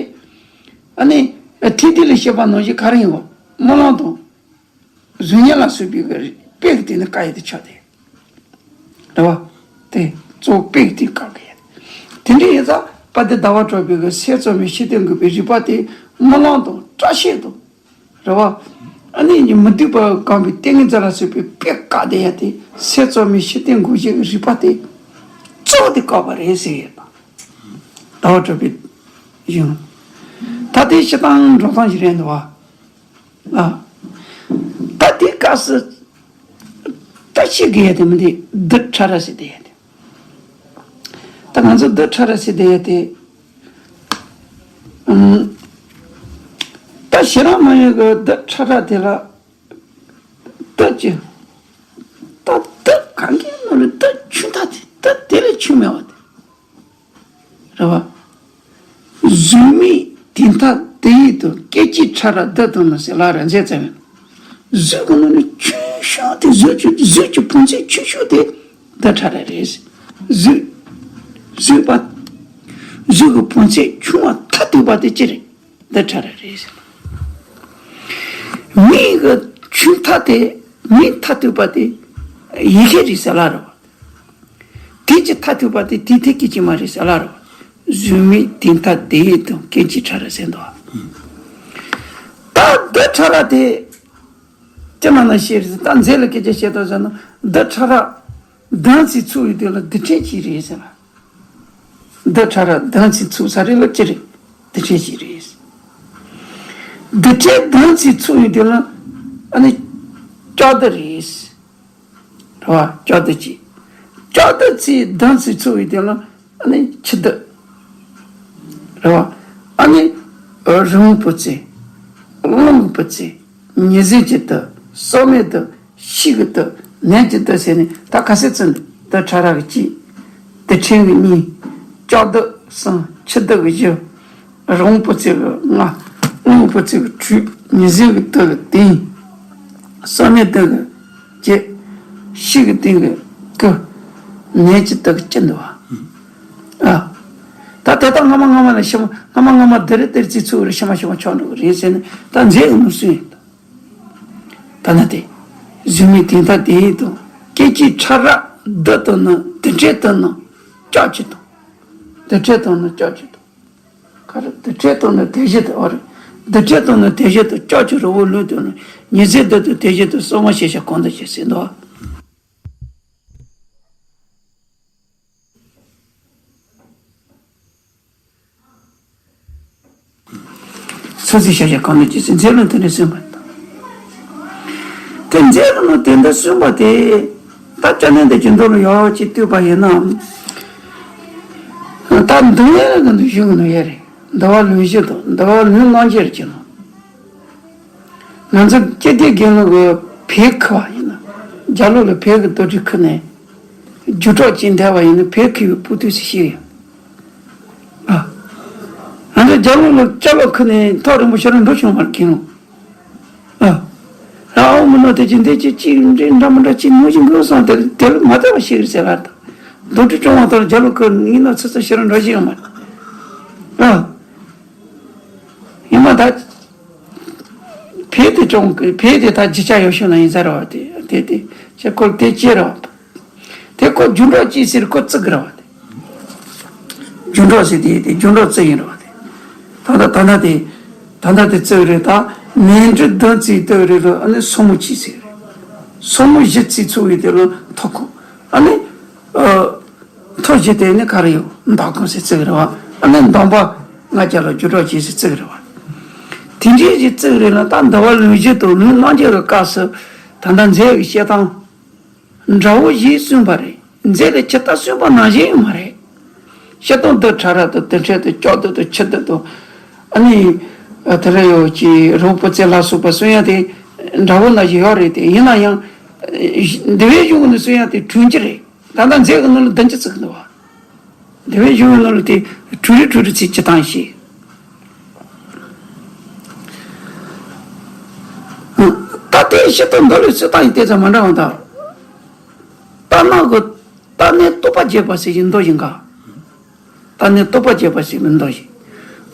ཨ་ནི་ཐེག་བསྡུས་ལ་བཤད་པ་ནང་བཞིན་ག་རེ་ཡིན་པ། སྨོན་ལམ་དང་། གཟུགས་བརྙན་ལ་སོགས་པའི་དཔེ་གི་སྟེང་ནས་བཀག་ཡས་དེ་ཆགས་ཏེ། རེད་བ། དེ་གཙོ་བོ་དཔེ་གི་སྟེང་བཀག་གི་ཡོད། དེ་འདྲ་ཡིན་ཙང་དཔལ་ལྡན་ཟླ་བ་གྲགས་པའི་གི་སེམས་ཙམ་མེད་ཤེས་ལྡན་དགོས་པའི་རིགས་པ་དེ་སྨོན་ལམ་དང་བཀྲ་ཤིས་དང་། རེད་བ། ཨ་ནི་མི་སྡུག་པ་གང་བའི་ཏིང་ངེ་འཛིན་ལ་སོགས་པའི་དཔེ་བཀག་བསྡད་ཡ་དེ་སེམས་ཙམ་མེད་ཤེས་ལྡན་དགོས་ཤེས་ཀྱི་རིགས་པ་དེ་གཙོ་བོ་དེ་བཀག་པ་རེད་ཟེར་ཡོད་པ། ཟླ་བ་གྲགས་པའི་གཞུང་། ད་དེ་སྤྱིར་བཏང་འགྲོ་སྟངས་ཤིག་རེད་འདུག་བ། ཨ། ད་དེའི་སྐབས་སུ་ད་ཤེས་དགོས་ཡ་དེ་མི་འདུག་རྡུལ་ཕྲ་རབ་ཟེར་བསྡད་ཡ་དེ། ད་ང་ཚོ་རྡུལ་ཕྲ་རབ་ཟེར་བསྡད་ཡ་དེ། ཨུམ། ད་ཞེ་དྲག་མ་ཡིན་གི་རྡུལ་ཕྲ་རབ་དེ་ལ་རྡུལ་གྱི། ད་རྡུལ་གང་གི་ནང་ནས་རྡུལ་ཆུང་ཐག་དེ་རྡུལ་དེ་ལས་ཆུང་མེད་པ་དེ། རེད་བ། གཟུགས་མེད་དེ་མཐའ་དེ་ཡི་དང་། སྐད་ཅིག་ཕྲ་རབ་རྡུལ་དང་ནི་ཟེར་ལ་རེ་མཛད་ཙམ་ཡང་། གཟུགས་ཀྱི་ནང་ནས་ཆུང་ཤོས་དེ་གཟུགས་ཀྱི་གཟུགས་ཀྱི་ཕུང་ཚད་ཆུང་ཤོས་དེ་རྡུལ་ཕྲ་རབ་རེད། གཟུགས། གཟུགས་པ། གཟུགས་ཀྱི་ཕུང་ཚད་ཆུང་བ་མཐར་ཐུག་པ་དེ་ཅི་རེད། རྡུལ་ཕྲ་རབ་རེད། མིག་གི་ཆུང་མཐའ་དེ། མིག་མཐར་ཐུག་པ་དེ་ཡི་གེ་རེད་ཟེར་ལ་རེད་བ། དེ་ཅི་མཐར་ཐུག་པ་དེ་དེ་ཐེག་གི་ཅི་མ་རེད་ཟེར་ལ་རོ། གཟུགས་མེད་དེ་མཐའ་དེ་ཡི་དང་། སྐད་ཅིག་ཕྲ་རབ་ཟེར་འདུག་ད་རྡུལ་ཕྲ་རབ་དེ་ཅི་མ་ན་ཤེས་རེད། ད་མཛེས་ལ་སྐད་ཆ་བཤད་དོ་ཟེར་ན། རྡུལ་ཕྲ་རབ་ལྡང་ཚེ་ཚུགས་ཡོད་དེ་ལ་རྡུལ་ཕྲན་གཅིག་རེད་ཟེར་ལ། རྡུལ་ཕྲ་རབ་ལྡང་ཚེ་ཚུགས་ས་རེད་ལ་ཅི་རེད། རྡུལ་ཕྲན་གཅིག་རེད། རྡུལ་ཕྲན་ལྡང་ཚེ་ཚུགས་ཡོད་དེ་ལ་ཨ་ནི་ལྕགས་རྡུལ་རེད། རེད་བ། ལྕགས་རྡུལ་གཅིག་ལྕགས་རྡུལ་ཚེ་ལྡང་ཚེ་ཚུགས་ཡོད་དེ་ལ་ཨ་ནི་ཆུ་རྡུལ། རེད་བ། ཨ་ནི་རི་བོང་སྤུ་རྩེ། རླུང་གི་སྤུ་རྩེ། ཉི་ཟེར་གྱི་རྡུལ། སྲོག་མེད་རྡུལ། ཤིག་གི་རྡུལ། ནད་ཀྱི་རྡུལ་ཟེར་ནས་ད་ག་ཚོད་ཚུད་འདུག་རྡུལ་ཕྲ་རབ་ཀྱི་གཅིག་རྡུལ་ཕྲན་གྱི་གཉིས། ལྕགས་རྡུལ་གསུམ། ཆུ་རྡུལ་གྱི་བཞི། རི་བོང་སྤུ་རྩེ་གི་ལྔ། རླུང་སྤུ་རྩེ་གི་དྲུག་ཉི་ཟེར་གྱི་རྡུལ་གྱི་བདུན། སྲོག་མེད་རྡུལ་གྱི་བརྒྱད། ཤིག་གི་རྡུལ་གྱི་དགུ། ནད་ཀྱི་རྡུལ་གྱི་བཅུ་འདུག་བ། ཨ། ད་དེ་དག་སྔ་མ་སྔ་མ་ལ་ཤི་མ། སྔ་མ་སྔ་མ་དེ་རེད་དེར་ཚེ་ཚུགས་རེད། ཤི་མ་ཤི་མ་ཆོག་འགྲོ་གི་རེད་ཟེར་ནས་ད་མཛེས་གི་མི་སུ་ཡིན། ད་ན་དེ། གཟུགས་མེད་དེ་མཐའ་དེ་ཡི་དང་། སྐད་ཅིག་ཕྲ་རབ་རྡུལ་དང་ནི། རྡུལ་ཕྲན་དང་ནི་ལྕགས་ཀྱུ་དང་། རྡུལ་ཕྲན་དང་ནི་ལྕགས་ཀྱུ་དང་། ག་རེ། རྡུལ་ཕྲན་དང་ནི་དེ་བཞིན་དུ། ཨོ་རེད། རྡུལ་ཕྲན་དང་ནི་དེ་བཞིན་དུ། ལྕགས་ཀྱུ་རི་བོ་རླུང་དང་ནི། ཉི་ཟེར་རྡུལ་དང་དེ་བཞིན་དུ། སྲོག་མེད་ཤེས་བྱ་གང་དུ་སྐྱེ་ཟེར་འདུག་སོ་སོའི་ཤེས་བྱ་གང་དུ་སྐྱེ་ཟེར། མཛེས་ལུགས་དེ་འདྲ་གསུངས་པ་དང་། དེ་མཛེས་ལུགས་དེ་འདྲ་གསུངས་པ་དེ། ད་སྐྱབས་གནས་འདི་ཀྱི་མདོ་ལ་ཡག་ཅིག་བལྟས་པ་ཡིན་ན། ད་འདུལ་བའི་ལུང་གི་གཞུང་ནང་ཡོད་རེད། འདུལ་བ་ལུང་བཞི་དང་། འདུལ་བ་ལུང་རྣམ་འབྱེད་ཀྱི་ནང་། ང་ཚོ་སྐྱབས་རྗེ་དགེ་ལུགས་ཀྱི་བལ་འཁུ་བ་ཡིན་ན། རྒྱ་ལོ་ལ་བལ་གྱི་རྡོ་གྲི་འཁུ་ནས་རྒྱུ་གྲགས་ཅན་འདས་པ་ཡིན་ན། བལ་འཁུ་བའི་སྤུ་དུས་སུ་ཤེས་ཡོད། ཨ། ང་ཚོ་རྒྱ་ལོ་ལ་སྐྱབས་ལ་འཁུ་ནས་ཐག་རིང་པོ་ཞེ་དྲག་འགྲོ་བྱུང་བར་གྱིས་ལོ། ཨ། རང་དབང་མི་ནོར་དེ་ཅི་འདི་ཅི་ཅི་འདྲ་འདྲ་མི་འདྲ་ཅི་མོ་ཅི་འགྲོ་སོང་། དེ་དེ་ལ་མ་བལྟས་པ་ཤེས་རེད་ཟེར་བ་དང་། རྡོ་གྲི་བཅོམ་པ་དང་རྒྱ་ལོ་འཁུ་ནས་ཡིན་ན་ཚོད་ཚོད་ཞེ་དྲག་འགྲོ་བཞིན་ཡོད་མ་རེད། ཨ། ཡིན་མ་ད། བལ་དེ་ཅུང་གི་བལ་དེ་ད་རྒྱུ་ཆ་ཡག་ཤོས་ན་ཡིན་ས་རེད་བ། དེ་དེ་དེ་ཁྱེད་ཁོ་དེ་ཅི་རེད་བ། དེ་ཁོ་རྒྱུ་འབྲས་ཅི་ཟེར་ཁོ་བརྩི་གི་རེད་བ། དེ་རྒྱུ་འབྲས་ཟེར་དེ་དེ་རྒྱུ་འབྲས་བརྩི་ཡིན་རེད་བ། དེ་ད་ད་ད་ད་དེ་ད་ད་དེ་བརྩི་གི་རེད། ད་ནས་འབྲུ་བདུན་བརྩིས་བཏབ་རེད་ལ། ཨ་ནི་སོར་མོ་གཅིག་ཟེར་རེད། སོར་མོ་བཞི་བརྩིས་ཚུགས་ཡོད་དེ་ལ་ཐོག་ཁོ། ཨ་ནི་ཨ། ཐོ་བཞི་དེ་ནི་ག་རེ་ཡོད། མདོག་ཁམས་ཟེར་བརྩི་གི་རེད་བ། ཨ་ནི་མདོངས་པ་ལྔ་བརྒྱ་ལ་རྒྱུ་གྲགས་ཅན་ཟེར་བརྩི་གི་རེད་བ། དེ་འདྲའི་ཞིག་བརྩི་གི་རེད་ལ། ད་འདུལ་བ་ལུང་བཞི་དང་ལུང་རྣམ་འབྱེད་ཀྱི་སྐབས་སུ་ད་ལྟ་མཛེས་ཀྱི་བཤད་སྟངས་འདྲ་བོ་ཞིག་གསུངས་པ་རེད། མཛེས་ལ་ཇི་ལྟར་གསུངས་པ་ནང་བཞིན་ཡོད་མ་རེད། བཤད་སྟངས་རྡུལ་ཕྲ་རབ་དང་། རྡུལ་ཕྲན་དང་། ལྕགས་རྡུལ་དང་། ཆུ་རྡུལ་དང་། ཨ་ནི་དེ་ལ་ཡོད་ཀྱི་རི་བོ་སྤུ་རྩེ་ལ་སོགས་པ་གསུང་ཡ་དེ་འདྲ་བོ་ནང་བཞིན་ཡོད་རེད་དེ། ཡིན་ན་ཡང་འདུལ་བའི་གཞུང་གི་ནི་གསུང་ཡ་དེ་གྲོང་ཁྱེར་རེད། ད་ལྟ་རྫས་ཀྱི་ནང་ལ་བདུན་ཅུ་བརྩི་གི་འདུག་བ། དེ་བས་གཞུང་གི་ནང་ལ་དེ་དྲུག་རེ་དྲུག་རེ་བརྩིས་ཅི་ཐང་ཞེས། ད་དེའི་ཕྱིར་དུ་མདོ་ལས་ཚུལ་བརྟག་ཡིན་ཏེ་ཙམ་མ་འདྲ་བ་དང་། རྟ་ནག་གི་རྟ་ནི་རྟོག་པ་བརྒྱད་པ་ཟེར་གྱི་མདོ་ཡིན་ག། རྟ་ནི་རྟོག་པ་བརྒྱད་པ་ཟེར་གྱི་མདོ་ཡིན།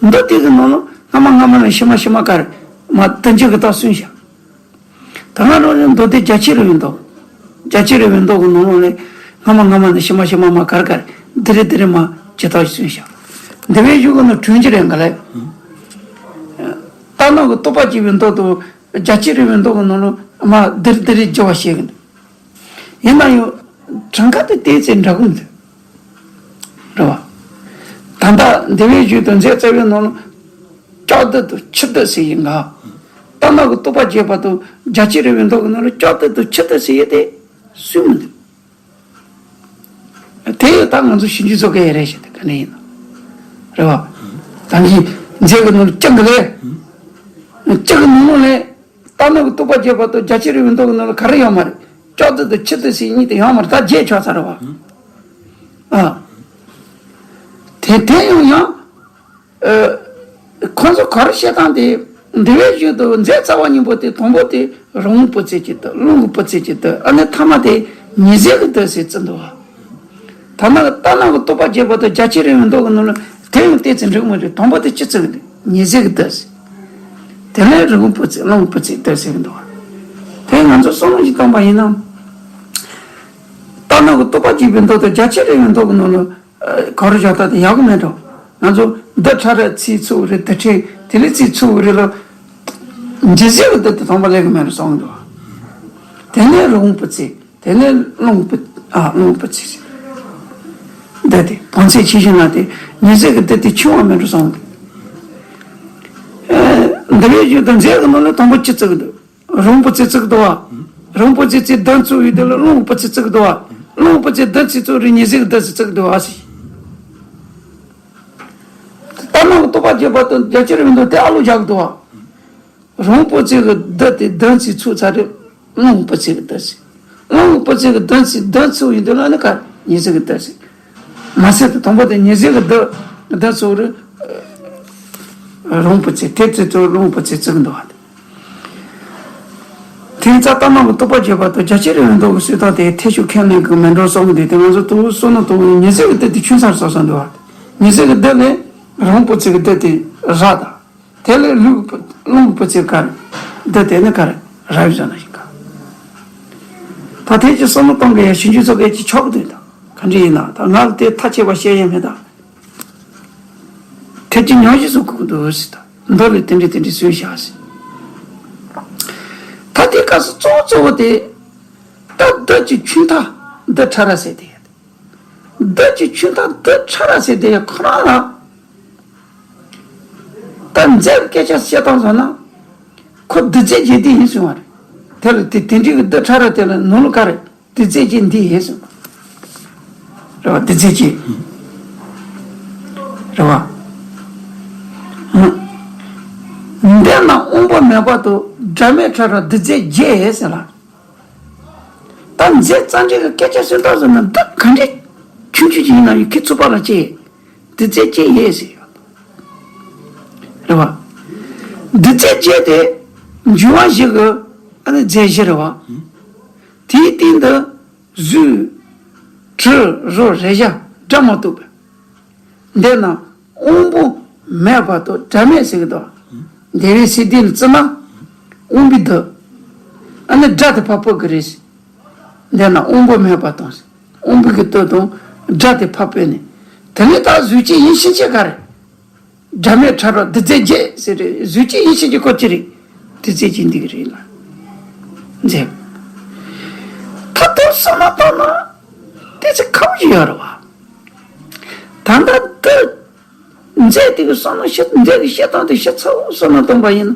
མདོ་དེ་གི་ནང་ལ་སྔ་མ་སྔ་མ་ལ་ཕྱི་མ་ཕྱི་མ་ཀར་མ་བདུན་ཅུ་གི་རྟགས་གསུངས་ཤག། ད་ང་རང་རེ་མདོ་སྡེ་རྒྱ་ཆེ་རི་བའི་མདོ། རྒྱ་ཆེ་རི་བའི་མདོ་གི་ནང་ལོགས་ནས་སྔ་མ་སྔ་མ་ནས་ཕྱི་མ་ཕྱི་མ་མ་གར་གར་དེ་རེ་དེ་རེ་མ་ཇི་ལྟར་གསུངས་ཤག། འདི་བའི་གཞུག་གི་ནང་དྲུང་ཅི་རེད་ག་ལས། རྟ་ནག་གི་རྟོག་པ་བརྒྱད་པའི་མདོ་དང་རྒྱ་ཆེ་རི་བའི་མདོ་གི་ནང་ལོགས་མ་དེ་རེ་དེ་རེ་བརྗེ་བ་བྱེད་གི་འདུག། ཡིན་ན་ཡང་གྲངས་ཀ་དེ་ཏོག་ཙམ་འདྲ་གི་མི་འདུག། རེད་བ། ད་ལྟ་འདི་བའི་གཞུག་ཏུ་མཛད་རྩ་བའི་ནང་ལ་ལྕགས་རྡུལ་དང་ཆུ་རྡུལ་ཟེར་ཡིན་ག། རྟ་ནག་གི་རྟོག་པ་བརྒྱད་པ་དང་རྒྱ་ཆེ་རི་བའི་མདོ་གི་ནང་ལ་ལྕགས་རྡུལ་དང་ཆུ་རྡུལ་ཟེར་ཡས་དེ་སུས་མི་འདུག། དེ་ཡང་ད་ང་ཚོ་ཞིབ་འཇུག་བཟོ་གི་ཡོད་རེད་ཞེས་དེ་ག་ནས་ཡིན་ན། རེད་བ། ད་གིན་མཛད་གི་ནང་ལ་ལྕགས་གི་ལས། ལྕགས་གི་ནང་ལོགས་ལས། རྟ་ནག་གི་རྟོག་པ་བརྒྱད་པ་དང་རྒྱ་ཆེ་རི་བའི་མདོ་གི་ནང་ལ་ག་རེ་ཡོད་མ་རེད། ལྕགས་རྡུལ་དང་ཆུ་རྡུལ་ཟེར་གཉིས་དེ་ཡོད་མ་རེད། ད་བརྗེད་ཆོག་ཚར་རེད་བ། ཨ། དེ་དེ་ཡང་ཡང་། ཨ། ཁོང་ཚོ་ག་རེ་བཤད་སྟངས་དེ། འདི་བའི་གཞུག་ཏུ་མཛད་རྩ་བ་གཉིས་པོ་དེ་དང་པོ་དེ་རི་བོང་བུ་བརྩི་གི་རྡུལ། གླང་གི་བུ་བརྩི་གི་རྡུལ། ཨ་ནི་ཐ་མ་དེ་ཉི་ཟེར་གྱི་རྡུལ་ཟེར་བརྩི་འདུག་བ། ཐ་མ་རྟ་ནག་གི་རྟོག་པ་བརྒྱད་པ་དང་རྒྱ་ཆེ་རི་བའི་མདོ་གི་ནང་ལ་དེ་ཡང་ཏོག་ཙམ་འགྲིག་མི་འགྲིག། དང་པོ་དེ་ཅི་བརྩི་གི་འདུག། ཉི་ཟེར་གྱི་རྡུལ་ཟེར། དེ་ནས་རི་བོང་བུ་བརྩི། གླང་བུ་བརྩི་རྡུལ་ཟེར་གི་འདུག་བ། དེ་ང་ཚོ་བསམ་བློ་ཞིག་བཏང་པ་ཡིན་ན། རྟ་ནག་གི་རྟོག་པ་བརྒྱད་པའི་མདོ་དང་རྒྱ་ཆེ་རི་བའི་མདོ་གི་ནང་ལ་ག་རེ་བཞག་ད་དེ་ཡག་གི་མེད་འགྲོ། ང་ཚོ་རྡུལ་ཕྲ་རབ་བརྩི་ཚུལ་རེད། རྡུལ་ཕྲན་དེ་ལས་བརྩི་ཚུལ་རེད་ལ། ཉི་ཟེར་གྱི་རྡུལ་དེ་དང་པོ་སླེབས་གི་མེད་འགྲོ་བསམ་གི་འདུག། དེ་ནས་རི་བོང་བུ་བརྩི། དེ་ནས་གླང་བུ། ཨ། གླང་བུ་བརྩི་ཟེར། རྡུལ་དེ་བང་མཛོད་ཆེ་ཤོས་ན་དེ་ཉི་ཟེར་གྱི་རྡུལ་དེ་ཆུང་བ་མེད་འགྲོ་བསམ་གི། ཨེ། འདི་བའི་གཞུག་ཏུ་མཛད་གི་ནང་ལ་དང་པོ་ཅི་བརྩི་གི་འདུག། རི་བོང་བུ་བརྩི་བརྩི་གི་འདུག་བ། རི་བོང་བུ་བརྩི་བརྩི་རྡུལ་བརྩིས་པའི་དེ་ལ་གླང་བུ་བརྩི་བརྩི་གི་འདུག་བ། གླང་བུ་བརྩི་རྡུལ་བརྩི་ཚུལ་རེད། ཉི་ཟེར་གྱི་རྡུལ་ཟེར་བརྩི་གི་འདུག་བ་ཟེར། རྟ་ནག་གི་རྟོག་པ་བརྒྱད་པ་དང་རྒྱ་ཆེ་རི་བའི་མདོ་དེ་ཨ་ལོ་རྒྱག་གི་འདུག་བ། རི་བོང་བུ་བརྩི་གི་རྡུལ་དེ་རྡུལ་བརྩིས་ཚུལ་ཚར་རེད། གླང་བུ་བརྩི་གི་རྡུལ་ཟེར། གླང་བུ་བརྩི་གི་རྡུལ་བརྩིས། རྡུལ་བརྩིས་པའི་དེ་ལ་ནི་ག་རེ། ཉི་ཟེར་གྱི་རྡུལ་ཟེར། མ་ཟད་དུ་དང་པོ་དེ་ཉི་ཟེར་གྱི་རྡུལ། རྡུལ་བརྩིས་རེད། རི་བོང་བུ་བརྩི། དེ་བརྩིས་ཚུལ་གླང་བུ་བརྩི་བརྩི་གི་འདུག་བ། དེ་ཡིན་ཙང་རྟ་ནག་གི་རྟོག་པ་བརྒྱད་པ་དང་རྒྱ་ཆེ་རི་བའི་མདོ་གི་སྲོལ་དང་དེ་ཐད་ཤུགས་ཁས་ལེན་གི་མེད་འགྲོ་བསམ་གི་འདུག། དེ་ང་ཚོ་དུ་བསམ་བློ་གཏོང་ཉི་ཟེར་གྱི་རྡུལ་དེ་ཆུང་ས་རེད་བསམ་འདུག་བ། ཉི་ཟེར་གྱི་རྡུལ་ནི་རི་བོང་བུ་བརྩི་གི་རྡུལ་དེ་ར་དང་། དེ་ལས་གླང་བུ་བརྩི་ག་རེ། རྡུལ་དེ་ནི་ག་རེ། ར་བའི་བཟོ་ན་ཞིག་ག། ད་དེ་ཅི་བསམ་བློ་གཏོང་གི་ཡ་ཞིབ་འཇུག་བཟོ་གི་ཅི་ཆོག་གི་འདུག་ད། ག་འདྲ་ཡིན་ན་ད་ང་ལ་དེ་ཐག་ཆད་པ་བཤད་ཡ་མེད་ད། དེ་ཅི་ཉམས་ཞིབ་བཟོ་དགོས་ཀྱི་འདུག་ཟེར་ད། མདོ་ལས་དེ་འདྲ་དེ་འདྲ་གསུངས་བཞག་ཟེར། ད་དེ་སྐབས་སུ་གཙོ་བོ་གཙོ་བོ་དེ། ད་རྡུལ་གྱི་ཆུང་མཐའ་རྡུལ་ཕྲ་རབ་ཟེར་དེ། རྡུལ་གྱི་ཆུང་མཐའ་རྡུལ་ཕྲ་རབ་ཟེར་དེ་ཁོ་རང་ལ། ད་མཛད་སྐད་ཆ་བཤད་སྟངས་བཟོ་ན། ཁོ་རྡུལ་རྫས་ཀྱི་འདི་ཡིན་གསུང་བ་རེད། དེ་ལ་དེ་དེ་འདྲའི་གི་རྡུལ་ཕྲ་རབ་དེ་ལ་ནང་ལ་ག་རེ། རྡུལ་རྫས་ཀྱི་འདི་ཡིན་གསུང་བ། རེད་བ། རྡུལ་རྫས་ཀྱི། རེད་བ། འདི་ན་དབང་པོ་མེད་པ་དང་སྒྲ་མེད་ཕྲ་རབ་རྡུལ་རྫས་བརྒྱད་ཟེར་ལ། ད་མཛད་རྩ་འགྲེལ་གྱི་སྐད་ཆ་གསུང་སྟངས་སུ་ན་རྡུལ་ག་འདྲ་ཆུང་ཆུང་ཅིག་ཡིན་ན་ཡང་ཁོ་ཚུགས་པ་ལ་སྐྱེ། རྡུལ་རྫས་བརྒྱད་ཡོད་ཟེར་ཡོད། རེད་བ། རྡུལ་རྫས་བརྒྱད་དེ་འབྱུང་བ་བཞི་གི་ཨ་ནི་རྫས་གཞི་རེད་བ། དེའི་སྟེང་དུ་གཟུགས། དྲི། རོ། རེག་བྱ། སྒྲ་མ་གཏོགས་པ། འདི་ན་དབང་པོ་མེད་པ་དང་སྒྲ་མེད་ཟེར་གི་འདུག། འདི་བའི་སི་ཏི་ལ་བརྩི་ན། དབང་པོའི་རྡུལ། ཨ་ནི་སྒྲ་དེ་ཕར་སྤོ་གི་རེད། འདི་ན་དབང་པོ་མེད་པ་དང་། དབང་པོའི་གི་རྡུལ་དང་སྒྲ་དེ་ཕར་སྤོས་ནས། དེ་ནས་ད་གཟུགས་ཅན་ཡིད་བཞིན་གྱི་ག་རེ། སྒྲ་མེད་ཕྲ་རབ་རྡུལ་རྫས་བརྒྱད་ཟེར་རེད། གཟུགས་ཅན་ཡིད་བཞིན་གྱི་སྐོར་ཅི་རེད། རྡུལ་རྫས་ཀྱི་འདི་གི་རེད་ལ། མཛད། ད་དེ་བསམ་བློ་བཏང་ན། དེ་ཚེ་ཁ་བོ་ཞིག་ཡོད་རེད་བ། ད་ལྟ་འདི་མཛད་དེ་གི་བསམ་བློ་བཤད། འདི་གི་བཤད་སྟངས་དེ་བཤད་ཚར་བསམ་བློ་བཏང་པ་ཡིན་ན།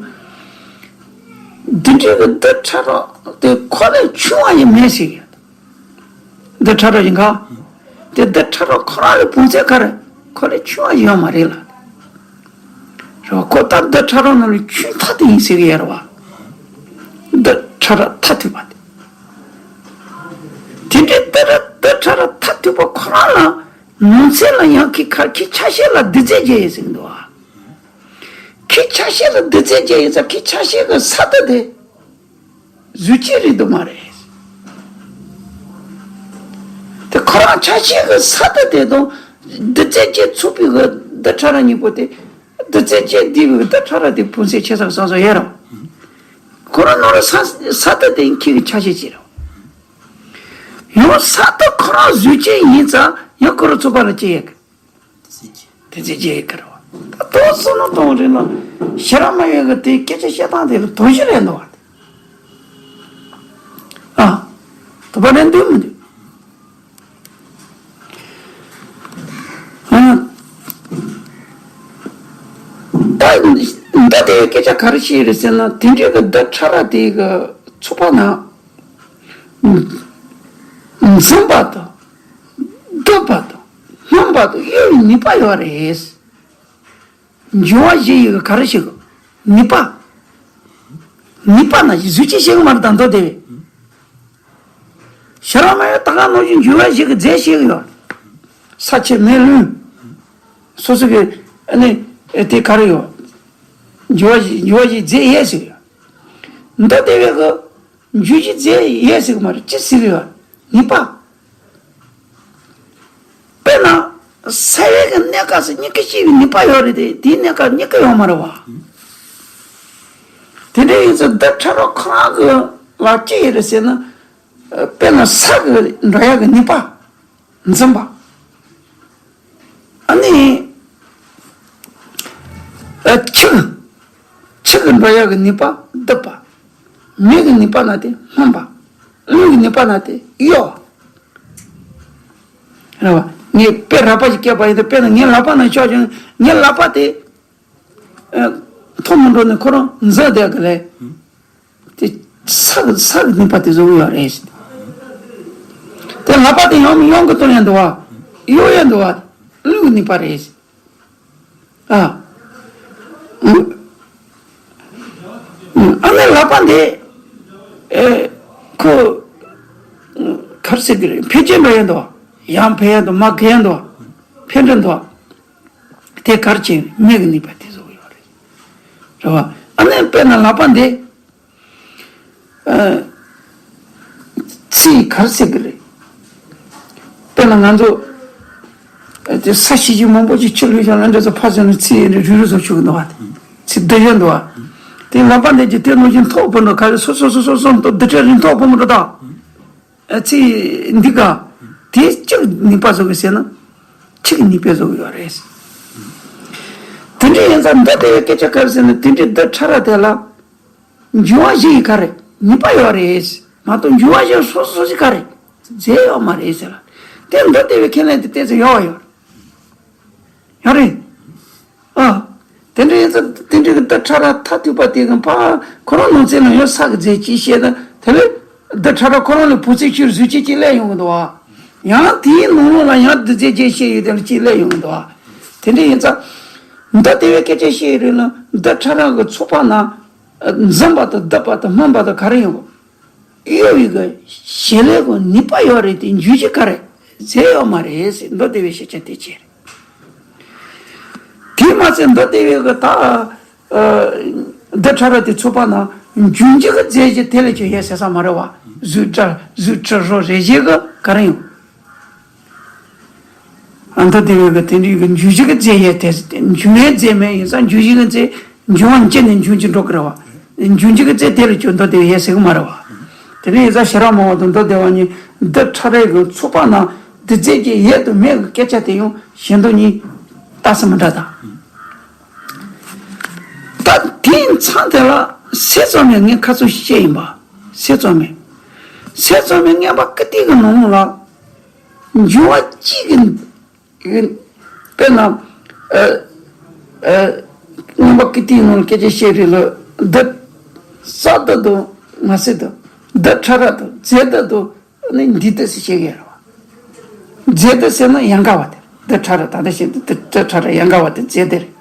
འདི་འདྲའི་གི་རྡུལ་ཕྲ་རབ་དེ་ཁོ་ལས་ཆུང་བ་ཡང་མེད་ཟེར་གི་ཡོད། རྡུལ་ཕྲ་རབ་ཡིན་ག། དེ་རྡུལ་ཕྲ་རབ་ཁོ་རང་ལས་བོངས་ཚད་ག་རེ། ཁོ་ལས་ཆུང་བ་ཡོད་མ་རེད་ལ། རེད་བ། ཁོ་ད་རྡུལ་ཕྲ་རབ་ནང་ལས་ཆུང་མཐའ་དེ་ཡིན་ཟེར་གི་ཡོད་རེད་བ། རྡུལ་ཕྲ་རབ་མཐའ་ཐུག་པ་དེ། དེ་འདྲའི་རྡུལ་ར་རྡུལ་ཕྲ་རབ་ ཐོས་པ་ཁོ་རང་ལ་ནང་ཚན་ལ་ཡང་ཁོའི་ཁ་ཁོའི་ཆ་ཤས་ལ་རྡུལ་རྫས་བརྒྱད་ཡོད་ཟེར་གྱི་འདུག་བ། ཁོའི་ཆ་ཤས་ལ་རྡུལ་རྫས་བརྒྱད་ཡོད་ཙང་ཁོའི་ཆ་ཤས་ཀྱི་ས་རྡུལ་དེ་གཟུགས་ཅན་རེད་འདུག་མ་རེད། དེ་ཁོ་རང་ཆ་ཤས་ཀྱི་ས་རྡུལ་དེ་དང་རྡུལ་རྫས་བརྒྱད་ཚོགས་པའི་གི་རྡུལ་ཕྲ་རབ་གཉིས་པོ་དེ། རྡུལ་རྫས་བརྒྱད་འདི་བའི་རྡུལ་ཕྲ་རབ་དེ་ཕུང་ཚད་ཆེ་ས་གསོག་ས་ཡོད་རེད། ཁོ་རང་ནང་ལ་ས་ས་རྡུལ་དེ་ཁོའི་གི་ཆ་ཤས་ཅིག་རེད། ཡང་ས་རྡུལ་ཁོ་རང་གཟུགས་ཅན་ཡིན་ཙང་ཡང་ཁོ་རང་ཚོགས་པ་ལ་སྐྱེ་ཡས་གི། དེ་ཚེ་རྗེས་ཀ་རེད་བ། ད་དོགས་སོང་ན་དོགས་རེད་ན་ཤེས་རབ་མ་ཡོད་གི་དེ་སྐད་ཆ་བཤད་སྟངས་དེ་ལ་དོགས་གཞི་རེད་འདུག་བ། ཨ། དོགས་པ་རེད་འདུག་མི་འདུག་ཨ། ད་འདི་དེ་སྐད་ཆ་ག་རེ་བཤད་རེད་ཟེར་ན་དེ་འདྲའི་གི་རྡུལ་ཕྲ་རབ་དེ་གི་ཚོགས་པ་ན། འཛིན་པ་དང་སྡུད་པ་དང་སྣམ་པ་དང་གཡོ་བའི་ནུས་པ་ཡོད་རེད། འགྱུ་བ་བཞི་ཡི་ག་རེ་ཞིག་ནུས་པ། ནུས་པ་ན་གཟུགས་ཅན་ཞིག་མ་རེད་ད་མདོ་སྡེ་བའི། ཤེས་རབ་མ་ཡོད་ད་ག་ནང་བཞིན་འགྱུ་བ་བཞི་གི་རྫས་ཞིག་ཡོད། ས་ཆུ་མེ་རླུང་། སོ་སོ་གི་ཨ་ནི་དེ་ག་རེ་ཡོད། འགྱུ་བ་བཞི་འགྱུ་བ་བཞི་རྫས་ཡས་ཞིག་ཡོད། མདོ་སྡེ་བའི་གི་འགྱུ་བཞི་རྫས་ཡས་ཞིག་མ་རེད་ཅི་ཟེར་གི་ཡོད་ནུས་པ། དཔེར་ན། ས་ཡི་གི་གནས་སྐབས་སུ་མྱུ་གུ་སྐྱེ་བའི་ནུས་པ་ཡོད་རེད་དེ་དེའི་གནས་སྐབས་མྱུ་གུ་ཡོད་མ་རེད་བ། དེ་འདྲ་ཡིན་ཙང་རྡུལ་ཕྲ་རབ་ཁོ་རང་གི་ལ་ཅི་ཡོད་རེད་ཟེར་ན། དཔེར་ན་ས་གི་འགྲོ་ཡག་གི་ནུས་པ། འཛིན་པ། ཨ་ནི། ཆུ། ཆུ་གི་འགྲོ་ཡག་གི་ནུས་པ་སྡུད་པ། མེ་གི་ནུས་པ་ན་དེ་སྣམ་པ། རླུང་གི་ནུས་པ་ན་དེ་གཡོ་བ། རེད་བ། ངས་དཔེ་རགས་པ་ཞིག་བཀལ་པ་ཡིན་ཏེ་དཔེར་ན་ངའི་ལག་པ་ནང་ཤོག་ཅིང་ངའི་ལག་པ་དེ། ཨ། མཐོང་མི་འགྲོ་ནས་ཁོ་རང་འཛིན་བསྡད་གི་རེད། དེ་ས་གི་ས་གི་ནུས་པ་དེ་བཟོ་གི་ཡོད་རེད། དེ་ལག་པ་དེ་ཡང་མི་ཡོང་གི་གཏོང་ཡ་འདུག་བ། གཡོ་ཡ་འདུག་བ། རླུང་གི་ནུས་པ་རེད། ཨ། ཨ་ནི་ལག་པ་འདི། ཨེ། ཁོ། ག་རེ་ཟེར་གི་རེད་འཕེལ་རྒྱས་འགྲོ་ཡ་འདུག་བ། ཡར་འཕེལ་ཡ་འདུག་མར་འགྲོ་ཡ་འདུག་བ། འཕེལ་འགྲོ་འདུག་བ། དེ་ག་རེ་བྱས་མེ་གི་ནུས་པ་དེ་བཟོ་གི་ཡོད་རེད། རེད་བ། ཨ་ནི་དཔེར་ན་ལག་པ་འདི། ཨ། ཚིག་ག་རེ་ཟེར་གི་རེད། དཔེར་ན་ང་ཚོ། ཨ། དེ་ས་གཞི་ཞིག་མང་པོ་ཞིག་ཆུ་ལུད་ཤང་ལ་འདྲ་ཚོ་ཕ་ཚོ་ནས་ཚིག་ཡིན་རེ་རུལ་རུལ་བཟོ་ཆོག་གི་འདུག་བ། ཚིག་བསྡུ་ཡ་འདུག་བ། དེ་ལག་པ་འདི་ཀྱི་དེ་ནང་བཞིན་ཐོག་བུ་འགྲོ་ག་རེ་སོ་སོ་སོ་སོ་སོ་འདུ་འདུ་ཁྲལ་རིང་ཐོག་བུ་འགྲོ་དང་། ཨ། ཚིག་འདི་ག་དེ་གཅིག་ནུས་པ་བཟོ་གི་ཟེར་ན། གཅིག་ནུས་པ་བཟོ་གི་ཡོད་རེད། དེ་འདྲ་ཡིན་ཙང་འདི་ལྟ་བུའི་སྐད་ཆ་ག་རེ་ཟེར་ན་དེ་འདྲའི་རྡུལ་ཕྲ་རབ་དེ་ལ། འགྱུ་བ་བཞི་ཡི་ག་རེ་ནུས་པ་ཡོད་རེད། མ་གཏོགས་འགྱུ་བ་བཞི་སོ་སོ་སོ་ཞིག་ག་རེ་རྫས་ཡོད་མ་རེད་ཟེར་ལ། དེ་མདོ་སྡེ་བའི་ཁས་ལེན་དེ་ཏོག་ཙམ་ཡོད་ཡོད། ཡོད་རེད། ཨ། དེ་འདྲ་ཡིན་ཙང་དེ་འདྲའི་གི་རྡུལ་ཕྲ་རབ་མཐར་ཐུག་པ་དེ་གི་ཕ་ཁོ་རང་ནང་ཚན་ན་ཡང་ས་གི་རྫས་ཅིག་བཤད་ན་དེ་ལས་རྡུལ་ཕྲ་རབ་ཁོ་རང་ལས་བུ་ཚིག་ཕྱིར་གཟུགས་ཅན་ཅིག་སླེབས་ཡོང་གི་འདུག་བ། ཡང་དེའི་ནང་ལོགས་ལ་ཡང་རྡུལ་རྫས་ཅིག་བཤད་ཡོད་དེ་ལ་ཅིག་སླེབས་ཡོང་གི་འདུག་བ། དེ་འདྲ་ཡིན་ཙང་མདོ་སྡེ་བའི་སྐད་ཆ་བཤད་ཡོད་རེད་ན་རྡུལ་ཕྲ་རབ་གི་ཚོགས་པ་ན་འཛིན་པ་དང་སྡུད་པ་དང་སྣམ་པ་དང་ག་རེ་ཡོང་གི། གཡོ་བའི་གི་བྱེད་ལས་ཀྱི་ནུས་པ་ཡོད་རེད་དེ་འགྱུ་བྱེད་ག་རེ་རྫས་ཡོད་མ་རེད་ཟེར་མདོ་སྡེ་བའི་ཤེས་བྱ་དེ་བྱས་རེད། དེས་མ་ཚད་མདོ་སྡེ་བའི་གི་ད། ཨ། རྡུལ་ཕྲ་རབ་དེ་ཚོགས་པ་ན་འགྱུ་འགྱུ་གི་རྫས་ཀྱི་དེ་ལས་ཀྱང་ཡོད་ཟེར་ས་མ་རེད་བ། གཟུགས་སྒྲ་གཟུགས་དྲི་རོ་རེག་བྱའི་གི་ག་རེ་ཡོང་། ཨ། མདོ་སྡེ་བའི་གི་དེ་འདྲའི་གི་འགྱུ་བྱེད་ཀྱི་རྫས་ཡོད་དེ་འགྱུ་བའི་རྫས་མེད་ཡིན་ཙང་འགྱུ་བྱེད་ཀྱི་རྫས་འགྱུ་བ་སྐྱེས་ནས་འགྱུ་འགྱུ་འགྲོ་གི་རེད་བ། འགྱུ་འགྱུ་གི་རྫས་དེ་ལ་ཁྱོད་མདོ་སྡེ་བའི་ཡོད་ཟེར་གི་མ་རེད་བ། དེ་ནས་ཡིན་ཙང་ཤེས་རབ་མང་བ་དང་མདོ་སྡེ་བ་གཉིས་རྡུལ་ཕྲ་རབ་ཀྱི་ཚོགས་པ་ན་རྡུལ་རྫས་ཀྱི་ཡོད་དང་མེད་ཀྱི་སྐད་ཆ་དེ་ཡང་གཞན་དོན་གཉིས་རྟགས་སུ་མི་འདྲ་དང་། ད་དེའི་མཚམས་དེ་ལ་ཟས་གཙང་མའི་ངས་ཁ་ཚུར་བཤད་ཡིན་པ། ཟས་གཙང་མའི། ཟས་གཙང་མའི་མངོན་པ་ཀིརྟི་གི་ནང་ལ། འགྱུ་བ་གཅིག་གི་དཔེར་ན། ཨ། ཨ། མངོན་པ་ཀིརྟིའི་ནང་ལ་སྐད་ཆ་བཤད་རེད་ལ་རྡུལ། ས་རྡུལ་དང་ངན་སོང་རྡུལ། རྡུལ་ཕྲ་རབ་དང་རྫས་རྡུལ་དང་ནི་འདུས་རྡུལ་ཟེར་བཤད་ཀྱི་ཡོད་རེད་བ། རྫས་རྡུལ་ཟེར་ན་ཡན་ག་བ་དེ་རྡུལ་ཕྲ་རབ་ད་ལྟ་བཤད་དུས་རྡུལ་ཕྲ་རབ་ཡན་ག་བ་དེ་རྫས་རྡུལ་རེད།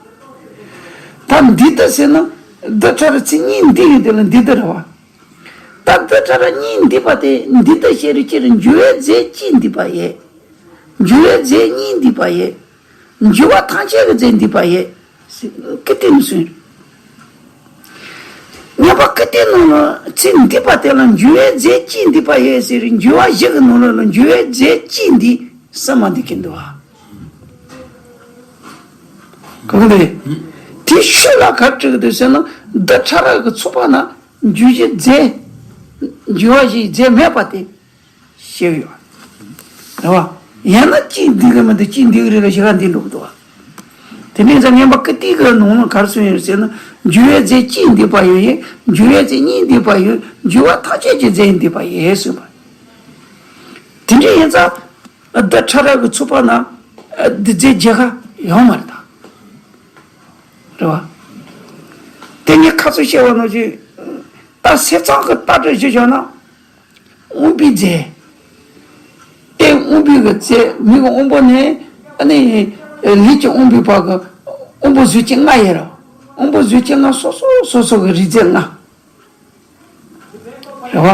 ད་འདུས་རྡུལ་ཟེར་ན་རྡུལ་ཕྲ་རབ་ཚིག་གཉིས་འདུས་ཡོད་དེ་ལ་འདུས་རྡུལ་རེད་བ། ད་རྡུལ་ཕྲ་རབ་གཉིས་འདུས་པ་དེ་འདུས་རྡུལ་བཤད་རེད་ཅེས་རེད་འགྱུ་བའི་རྫས་གཅིག་འདུས་པ་ཡོད། འགྱུར་བའི་རྫས་གཉིས་འདུས་པ་ཡོད། འགྱུར་བ་ཐམས་ཅད་ཀྱི་རྫས་འདུས་པ་ཡོད། ཀི་ཏི་ནས་གསུངས། མཉམ་པ་ཀི་ཏིའི་ནང་ལ་ཚེ་འདུས་པ་དེ་ལ་འགྱུར་བའི་རྫས་གཅིག་འདུས་པ་ཡོད་ཟེར། འགྱུར་བ་བཞི་གི་ནང་ལ་ལ་འགྱུར་བའི་རྫས་གཅིག་འདུས་སུ་མ་འདུས་ཀྱི་འདུག་བ། གང་རེད། དེའི་ཤུལ་ལ་ག་རེ་འགྲིག་གི་འདུག་ཟེར་ན། རྡུལ་ཕྲ་རབ་ཀྱི་ཚོགས་པ་ན་འགྱུར་བཞིའི་རྫས། འགྱུར་བ་བཞིའི་རྫས་མེད་པ་དེ་ཤེས་ཡོད། རེད་བ། ཡང་ན་གཅིག་འདུས་གི་མི་འདུག་གཅིག་འདུས་གི་རེད་ལ་ཞེ་ག་འདུས་འགྲོ་གི་འདུག་བ། དེ་འདྲའི་ཚེ་མཉམ་པ་ཀི་ཏི་གི་ནང་ལ་ག་རེ་གསུངས་ཡོད་ཟེར་ན། འགྱུར་བའི་རྫས་གཅིག་འདུས་པ་ཡོད། འགྱུར་བའི་རྫས་གཉིས་འདུས་པ་ཡོད། འགྱུར་བ་ཐམས་ཅད་ཀྱི་རྫས་འདུས་པ་ཡོད་གསུངས་པ། དེ་འདྲ་ཡིན་ཙང་། རྡུལ་ཕྲ་རབ་ཀྱི་ཚོགས་པ་ན་འདུས་རྫས་བརྒྱད་ཀ་ཡོད་མ་རེད་ད། རེད་བ། དེ་ནི་ཁ་ཚུར་བཤད་པ་ནང་བཞིན། ད་ཟས་གཙང་གི་རྟགས་འདྲ་ཞིག་བྱུང་ན། དབང་པོའི་རྫས། ཨེ་དབང་པོའི་གི་རྫས། མིག་གི་དབང་པོ་ནས་ཨ་ནི་ལུས་ཀྱི་དབང་པོའི་བར་གྱི་དབང་པོ་གཟུགས་ཅན་ལྔ་ཡོད་རེད། དབང་པོ་གཟུགས་ཅན་ལྔ་སོ་སོ་སོ་སོ་གི་རིགས་རྫས་ལྔ། རེད་བ།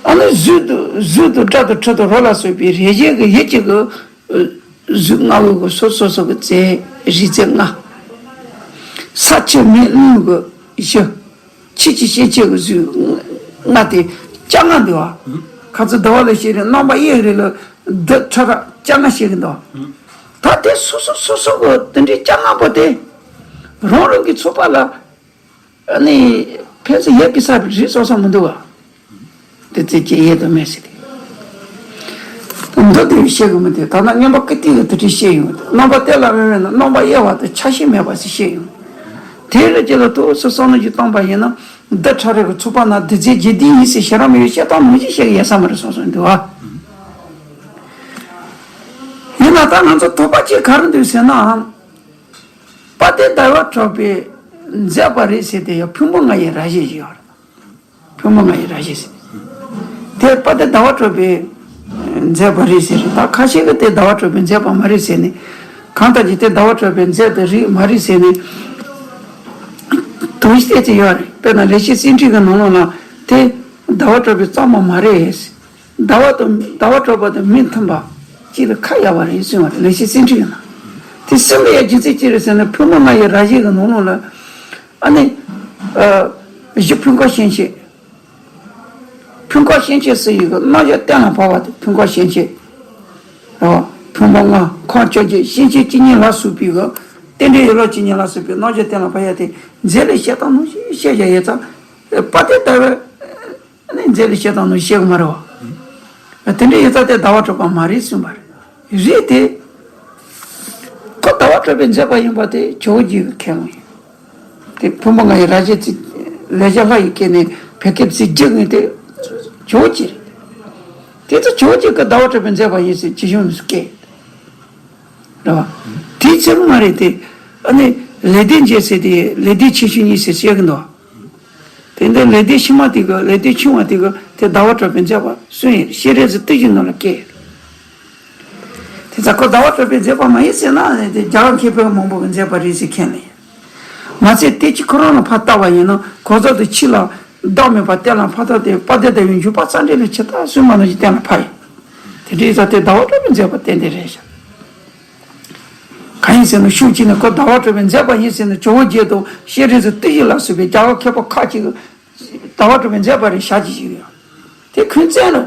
ཨ་ནི་གཟུགས་དང་གཟུགས་དང་སྒྲ་དང་དྲི་དང་རོ་ལ་སོགས་པའི་རེག་བྱའི་གི་ཡིད་ཀྱི་གི་གཟུགས་ལྔ་པོའི་གི་སོ་སོ་སོ་གི་རྫས་རིགས་རྫས་ལྔ། ས་ཆུ་མེ་རླུང་གི་བཞི། ཆོས་ཀྱི་ཤེས་བྱའི་གི་གཟུགས་ལྔ་སྟེ་རྐྱང་ལྔ་འདུག་བ། ཁ་ཚུར་ཟླ་བ་ལ་བཤད་རེད། རྣམ་པ་དབྱེ་རེད་ལ། རྡུལ་ཕྲ་རབ་རྐྱང་ལྔ་བཤད་གི་འདུག་ད་དེ་སོ་སོ་སོ་སོ་གི་དེ་འདྲའི་རྐྱང་ལྔ་པོ་དེ་རང་རང་གི་ཚོགས་པ་ལ། ཨ་ནི་ཕན་ཚུན་ཡོད་པའི་ས་རིགས་སོ་སོ་མི་འདུག་བ། དེ་ཚེ་སྐྱེ་ཡོད་དམ་མེད་ཟེར་ཏེ། མདོ་དེ་བཤད་གི་མི་འདུག་ད་ནི་མཉམ་པ་ཀི་ཏི་གི་དེ་འདྲ་བཤད་ཡོང་། རྣམ་པ་དེ་ལ་མེད་པས་ན་རྣམ་པ་དབྱེ་བ་དང་ཆ་ཤས་མེད་པ་ཞིག་བཤད་ཡོང་། དེ་ལ་ཅི་ལ་ཏོག་ཙམ་བསམ་བློ་ཞིག་བཏང་པ་ཡིན་ན། རྡུལ་ཕྲ་རབ་ཀྱི་ཚོགས་པ་ན་འདུས་རྫས་བརྒྱད་འདུས་ཡིན་ཟེར་བྱེད་རང་མི་ཡོད་བཤད་སྟངས་ནང་བཞིན་བཤད་གི་ཡོད་ས་མ་རེད་བསམ་བསམ་འདུག་བ། ཡིན་ན་ད་ང་ཚོ་དོགས་པ་ཅིག་ག་རེ་འདུག་ཟེར་ན། དཔལ་ལྡན་ཟླ་བ་གྲགས་པས་མཛད་པ་རེད་ཟེར་ཏེ་ཡང་ཕུང་པོ་ལྔ་ཡི་རང་བཞིན་ཞིག་ཡོད་རེད། ཕུང་པོ་ལྔ་ཡི་རང་བཞིན་ཟེར། དེ་དཔལ་ལྡན་ཟླ་བ་གྲགས་པས་མཛད་པ་རེད་ཟེར་རེད། ད་ཁ་ཤས་ཀྱིས་དེ་ཟླ་བ་གྲགས་པས་མཛད་པ་མ་རེད་ཟེར་ནས། གང་ལྟར་གྱི་དེ་ཟླ་བ་གྲགས་པས་མཛད་པ་རེད་མ་རེད་ཟེར་ནས། དོགས་གཞི་ཏོག་ཙམ་ཡོད་རེད། དཔེར་ན་ལེགས་བཤད་སེང་ཁྲི་གི་ནང་ལོགས་ལ་དེ་ཟླ་བ་གྲགས་པས་བརྩམས་པ་མ་རེད། ཟླ་བ་དང་ཟླ་བ་གྲགས་པ་དང་མི་མཐུན་པ་གཅིག་ལ་ཁ་གཡར་བ་རེད་གསུངས་པ་རེད། ལེགས་བཤད་སེང་ཁྲི་གི་ནང་། དེ་གསུངས་པའི་རྒྱུ་མཚན་ཅི་རེད་ཟེར་ན། ཕུང་པོ་ལྔ་ཡི་རང་བཞིན་གྱི་ནང་ལོགས་ལ། ཨ་ནི། ཨ། གཞི་ཕུང་ཁམས་སྐྱེ་མཆེད། ཕུང་ཁམས་སྐྱེ་མཆེད་ཟེར་ཡི་གེ་རྣམ་གཞག་གཏན་ལ་ཕབ་པ་དེ་ཕུང་ཁམས་སྐྱེ་མཆེད། རེད་བ། ཕུང་པོ་ལྔ་ཁམས་བཅོ་བརྒྱད་སྐྱེ་མཆེད་བཅུ་གཉིས་ལ་སོགས་པའི་གི། རྟེན་འབྲེལ་ཡན་ལག་བཅུ་གཉིས་ལ་སོགས་པའི་རྣམ་གཞག་གཏན་ལ་ཕབ་ཡ་དེ་རྫས་ལས་བཤད་སྟངས་ནང་བཞིན་བཤད་བཞག་ཡོད་ཙང་། དཔལ་ལྡན་ཟླ་བས། ཨ་ནི་རྫས་ལས་བཤད་སྟངས་ནང་བཤད་གི་མ་རེད་བ། དེ་འདྲ་ཡིན་ཙང་དེ་ཟླ་བ་གྲགས་པ་མ་རེད་གསུངས་པ་རེད། རེད་དེ། ཁོ་ཟླ་བ་གྲགས་པས་མཛད་པ་ཡིན་པ་དེ་ཇོ་བོ་རྗེ་གི་ཁས་ལེན་ཡིན། དེ་ཕུང་པོ་ལྔ་ཡི་རང་བཞིན་ཚིག་ལེགས་སྦྱར་ལྷ་ཡི་སྐད་ནས་བོད་སྐད་ཚིག་བསྒྱུར་མཁན་དེ་ཇོ་བོ་རྗེ་རེད། དེ་ཚོ་ཇོ་བོ་རྗེ་གིས་ཟླ་བ་གྲགས་པས་མཛད་པ་ཡིན་ཟེར་ཅི་བྱུང་མི་སྐད། རེད་བ། དེའི་ཚེ་མ་རེད་དེ། ཨ་ནི་ལེགས་ལྡན་འབྱེད་ཟེར་དེ་ལེགས་ལྡན་ཆེ་ཆུང་གཉིས་ཟེར་བཤད་གི་འདུག་དེ་འདྲ་ལེགས་ལྡན་ཕྱི་མ་དེ་གི་ལེགས་ལྡན་ཆུང་བ་དེ་གི་དེ་ཟླ་བ་གྲགས་པས་མཛད་པ་གསུངས་ཡོད། སྤྱན་རས་གཟིགས་བརྟུལ་ཞུགས་ནང་ལ་བཀོད་ཡོད། དེ་ཙང་ཁོ་ཟླ་བ་གྲགས་པས་མཛད་པ་མ་ཡིན་ཟེར་ན་དེ་རྒྱལ་བ་མཁས་པ་མང་པོ་གིས་མཛད་པ་རེད་ཟེར་ཁས་ལེན་ཡོད། མ་ཚད་བསྟན་བཅོས་ཁོ་རང་ལ་ཕར་བལྟ་བ་ཡིན་ན་གོང་ས་དང་ཕྱི་ལ་བདག་མེད་པ་གཏན་ལ་ཕབ་སྟངས་དེ་དཔལ་ལྡན་ཟླ་བས་འཇུག་པ་རྩ་འགྲེལ་ལ་ཇི་ལྟར་གསུངས་པ་ནང་བཞིན་གཏན་ལ་ཕབ་ཡོད། དེ་འདྲ་ཡིན་ཙང་དེ་ཟླ་བ་གྲགས་པས་མཛད་པ་ཏན་ཏན་རེད་ཤག་གང་ཡིན་ཟེར་ན་ཤུགས་ཀྱིས་ནི་ཁོ་ཟླ་བ་གྲགས་པས་མཛད་པ་ཡིན་ཟེར་ན་ཇོ་བོ་རྗེ་དང་སྤྱན་རས་གཟིགས་བརྟུལ་ཞུགས་ལ་སོགས་པའི་རྒྱལ་བ་མཁས་པ་ཁག་ཅིག་གིས་ཟླ་བ་གྲགས་པས་མཛད་པ་རེད་ཞག་ཅིག་ཞིག་ཡོད། དེ་ཁོའི་བཙན་རེད།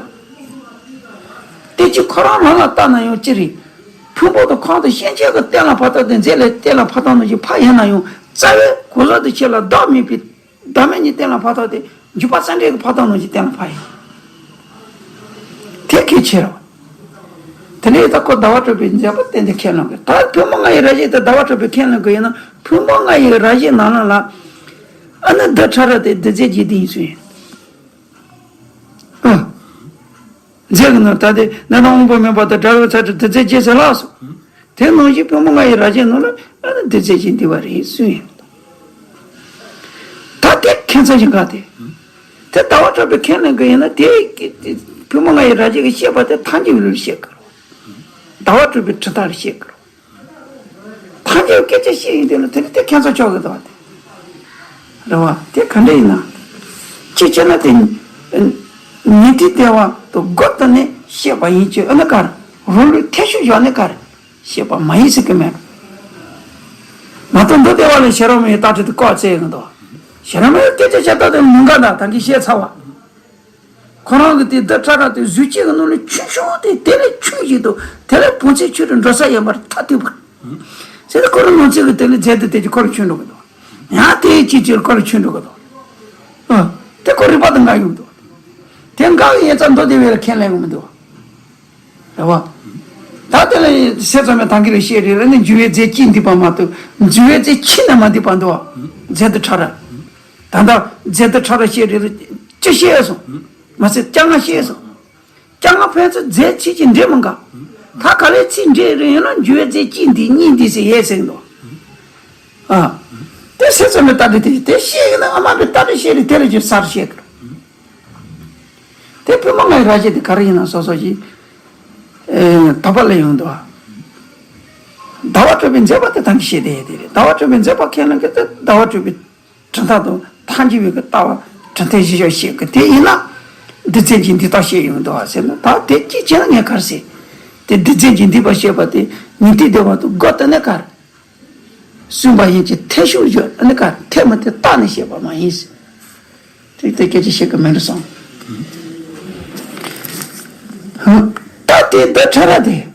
བསྟན་བཅོས་ཁོ་རང་ནང་ལ་བལྟས་ན་ཡང་ཅི་རེད། ཕུང་པོ་དང་ཁམས་དང་སྐྱེ་མཆེད་ཀྱི་གཏན་ལ་ཕབ་སྟངས་དེ་རྫས་ལས་གཏན་ལ་ཕབ་སྟངས་ནང་བཞིན་ཕབ་ཡིན་ན་ཡང་རྩ་བའི་གོང་ས་དང་ཕྱི་ལ་བདག་མེད་པའི་བདག་མེད་གཉིས་གཏན་ལ་ཕབ་སྟངས་དེ་འཇུག་པ་རྩ་འགྲེལ་གྱི་ཕབ་སྟངས་ནང་བཞིན་གཏན་ལ་ཕབ་ཡོད། དེ་གལ་ཆེ་རེད། དེ་ནས་ད་ཁོ་ཟླ་བ་གྲགས་པས་མཛད་པ་ཏན་ཏན་ཁས་ལེན་དགོས། ད་ཕུང་པོ་ལྔ་ཡི་རང་བཞིན་དེ་ཟླ་བ་གྲགས་པས་ཁས་ལེན་དགོས་ཡིན་ན་ཕུང་པོ་ལྔ་ཡི་རང་བཞིན་ནང་ལ་ལ། ཨ་ནི་རྡུལ་ཕྲ་རབ་དེ་རྡུལ་རྫས་བརྒྱད་འདུས་ཡིན་ཟེར་ཡིན། ཨ། རྫས་ཀྱི་ནང་ད་དེ་ནད་དང་དབང་པོ་མེད་པ་དང་བྲལ་བའི་ཚད་དུ་རྡུལ་རྫས་བརྒྱད་ཟེར་ལགས་སོ། དེ་ནང་བཞིན་ཕུང་པོ་ལྔ་ཡི་རང་བཞིན་ནང་ལ་ཨ་ནི་རྡུལ་རྫས་བརྒྱད་འདུས་པ་རེད་གསུངས་ཡིན། ད་དེ་ཁྱད་མཚར་ཞིག་ག་དེ། དེ་ཟླ་བ་གྲགས་པས་ཁས་ལེན་གྱི་ཡིན་ན་དེ་ཕུང་པོ་ལྔ་ཡི་རང་བཞིན་གྱི་བཤད་པ་དེ་ཐམས་ཅད་ཀྱི་ལུགས་ལ་བཤད་དགོས། ཟླ་བ་གྲགས་པའི་འཕྲུལ་དག་ལ་བཤད་དགོས། ཐམས་ཅད་སྐད་ཆ་བཤད་ཡིན་དེ་ལ་དེ་ནི་དེ་ཁྱད་མཚར་ཆགས་ཀྱི་འདུག་བ་དེ། རེད་བ། དེ་ག་འདྲ་ཡིན་ན། གཅིག་བྱས་ན་དེ། ཉན་ཐོས་ལྟེ་བ་དང་སྒོ་དེ་ནས་བཤད་པ་ཡིན་གྱི་ཨ་ནི་གར། རང་ལུགས་ཐེ་ཤུགས་བཞག་ནས་ག་རེ་བཤད་པ་མ་ཡིན་ཟེར་གི་མེད། མ་གཏོགས་མདོ་སྡེ་པ་ལ་ཤེས་རབ་མའི་རྟགས་ཁྲིད་དེ་བཀག་བྱས་ཡོང་དོ། ཤེས་རབ་མའི་སྐད་ཆ་བཤད་སྟངས་དེ་མི་འགའ་དང་ད་གིན་བཤད་ཚར་བ། ཁོ་རང་གི་དེ་བདུད་ཕྲ་རགས་དེ་གཟུགས་ཅན་གྱི་ནང་ནས་ཆུང་ཆུང་དེ་དེ་ལས་ཆུང་ཞིག་ཏུ་དེ་ལས་བོད་ཚེ་ཆོས་རུ་འགྲོ་ས་ཡིན་པར་ཐག་ཐུག་པ། ཟེར་ཏེ་ཁོ་རང་ནང་ཚིག་གི་དེ་ལས་རྫས་དེ་དེ་ཀྱི་ཁོ་རང་ཆུང་འགྲོ་གི་འདུག་ཡང་དེའི་ཅིག་ཅིག་ཁོ་རང་ཆུང་འགྲོ་གི་འདུག་ཨ། དེ་ཁོ་རིག་པ་དང་འགལ་ཡོང་འདུག་དེ་འགལ་བའི་ཡན་ཚ་མདོ་སྡེ་པ་ལ་ཁས་ལེན་གི་མི་འདུག་རེད་བ། ད་དེ་ལ་སེམས་ཙམ་པའི་ཐང་གི་ལ་བཤད་རེད་ལ་ནི་འཇུ་བའི་རྫས་ཀྱིས་འདུས་པ་མ་གཏོགས་འཇུ་བའི་རྫས་ཀྱིས་ནི་མ་འདུས་པ་འདུག་རྫས་དེ་ཕྲ་རགས། ད་ལྟ་རྫས་དེ་ཕྲ་རགས་བཤད་རེད་ལ་ཅི་བཤད་སོང་། མ་ཟད་སྐྱ་ང་བཤད་སོང་། སྐྱ་ང་ཕན་ཚུན་རྫས་ཚིག་གི་འདྲེས་མི་འགའ། ད་ག་ལས་ཚིག་འདྲེས་རེད་ཡིན་ན་འཇུ་བའི་རྫས་ཀྱིས་འདུས་གཉིས་འདུས་ཟེར་ཡས་ཟེར་འདུག་ཨ། དེ་སེམས་ཙམ་པའི་ལྟ་གྲུབ་དེ་དེ་བཤད་ཡིན་ན་ཨ་མ་པའི་ལྟ་གྲུབ་བཤད་རེད་དེ་ལ་ཅིག་གསར་བཤད་གི་རེད། དེ་བུ་མོ་ལྔའི་རྭ་ཅན་དེ་ག་རེ་ཡིན་ན་སོ་སོ་ཞིག་ཨེ། དག་པ་ལ་ཡོང་འདུག་ཟླ་བ་གྲགས་པའི་མཛད་པ་དེ་ཐང་གི་བཤད་དེ་ཡོད་དེ་རེད། ཟླ་བ་གྲགས་པའི་མཛད་པ་ཁས་ལེན་གི་དེ་ཟླ་བ་གྲགས་པའི་གྲུབ་མཐའ་དང་ཐལ་འགྱུར་བའི་གི་ལྟ་བ་གྲུབ་མཐའི་གཞི་བཞག་བཤད་གི་དེ་ཡིན་ན། རྡུལ་ཚོན་གྱིས་འདུས་རྟགས་བཤད་ཡོང་འདུག་ཟེར་ན་ད་དེ་གཅིག་བྱས་ན་ངས་ག་རེ་ཟེར། དེ་རྡུལ་ཚོན་གྱིས་འདུས་པ་བཤད་པ་དེ་ཉན་ཐོས་སྡེ་པ་དང་སྒོ་བསྟུན་ནས་ག་རེ། གསུངས་པ་ཡིན་གྱི་ཐེ་ཤུགས་བརྗོད་ཨ་ནི་ག་ཐེ་མ་ཐེ་བརྟགས་ནས་བཤད་པ་མ་ཡིན་ཟེར། དེ་དེ་སྐད་ཆ་བཤད་གི་མེད་འགྲོ་སོང་། ད་དེ་བདུད་ཕྲ་རགས་དེ་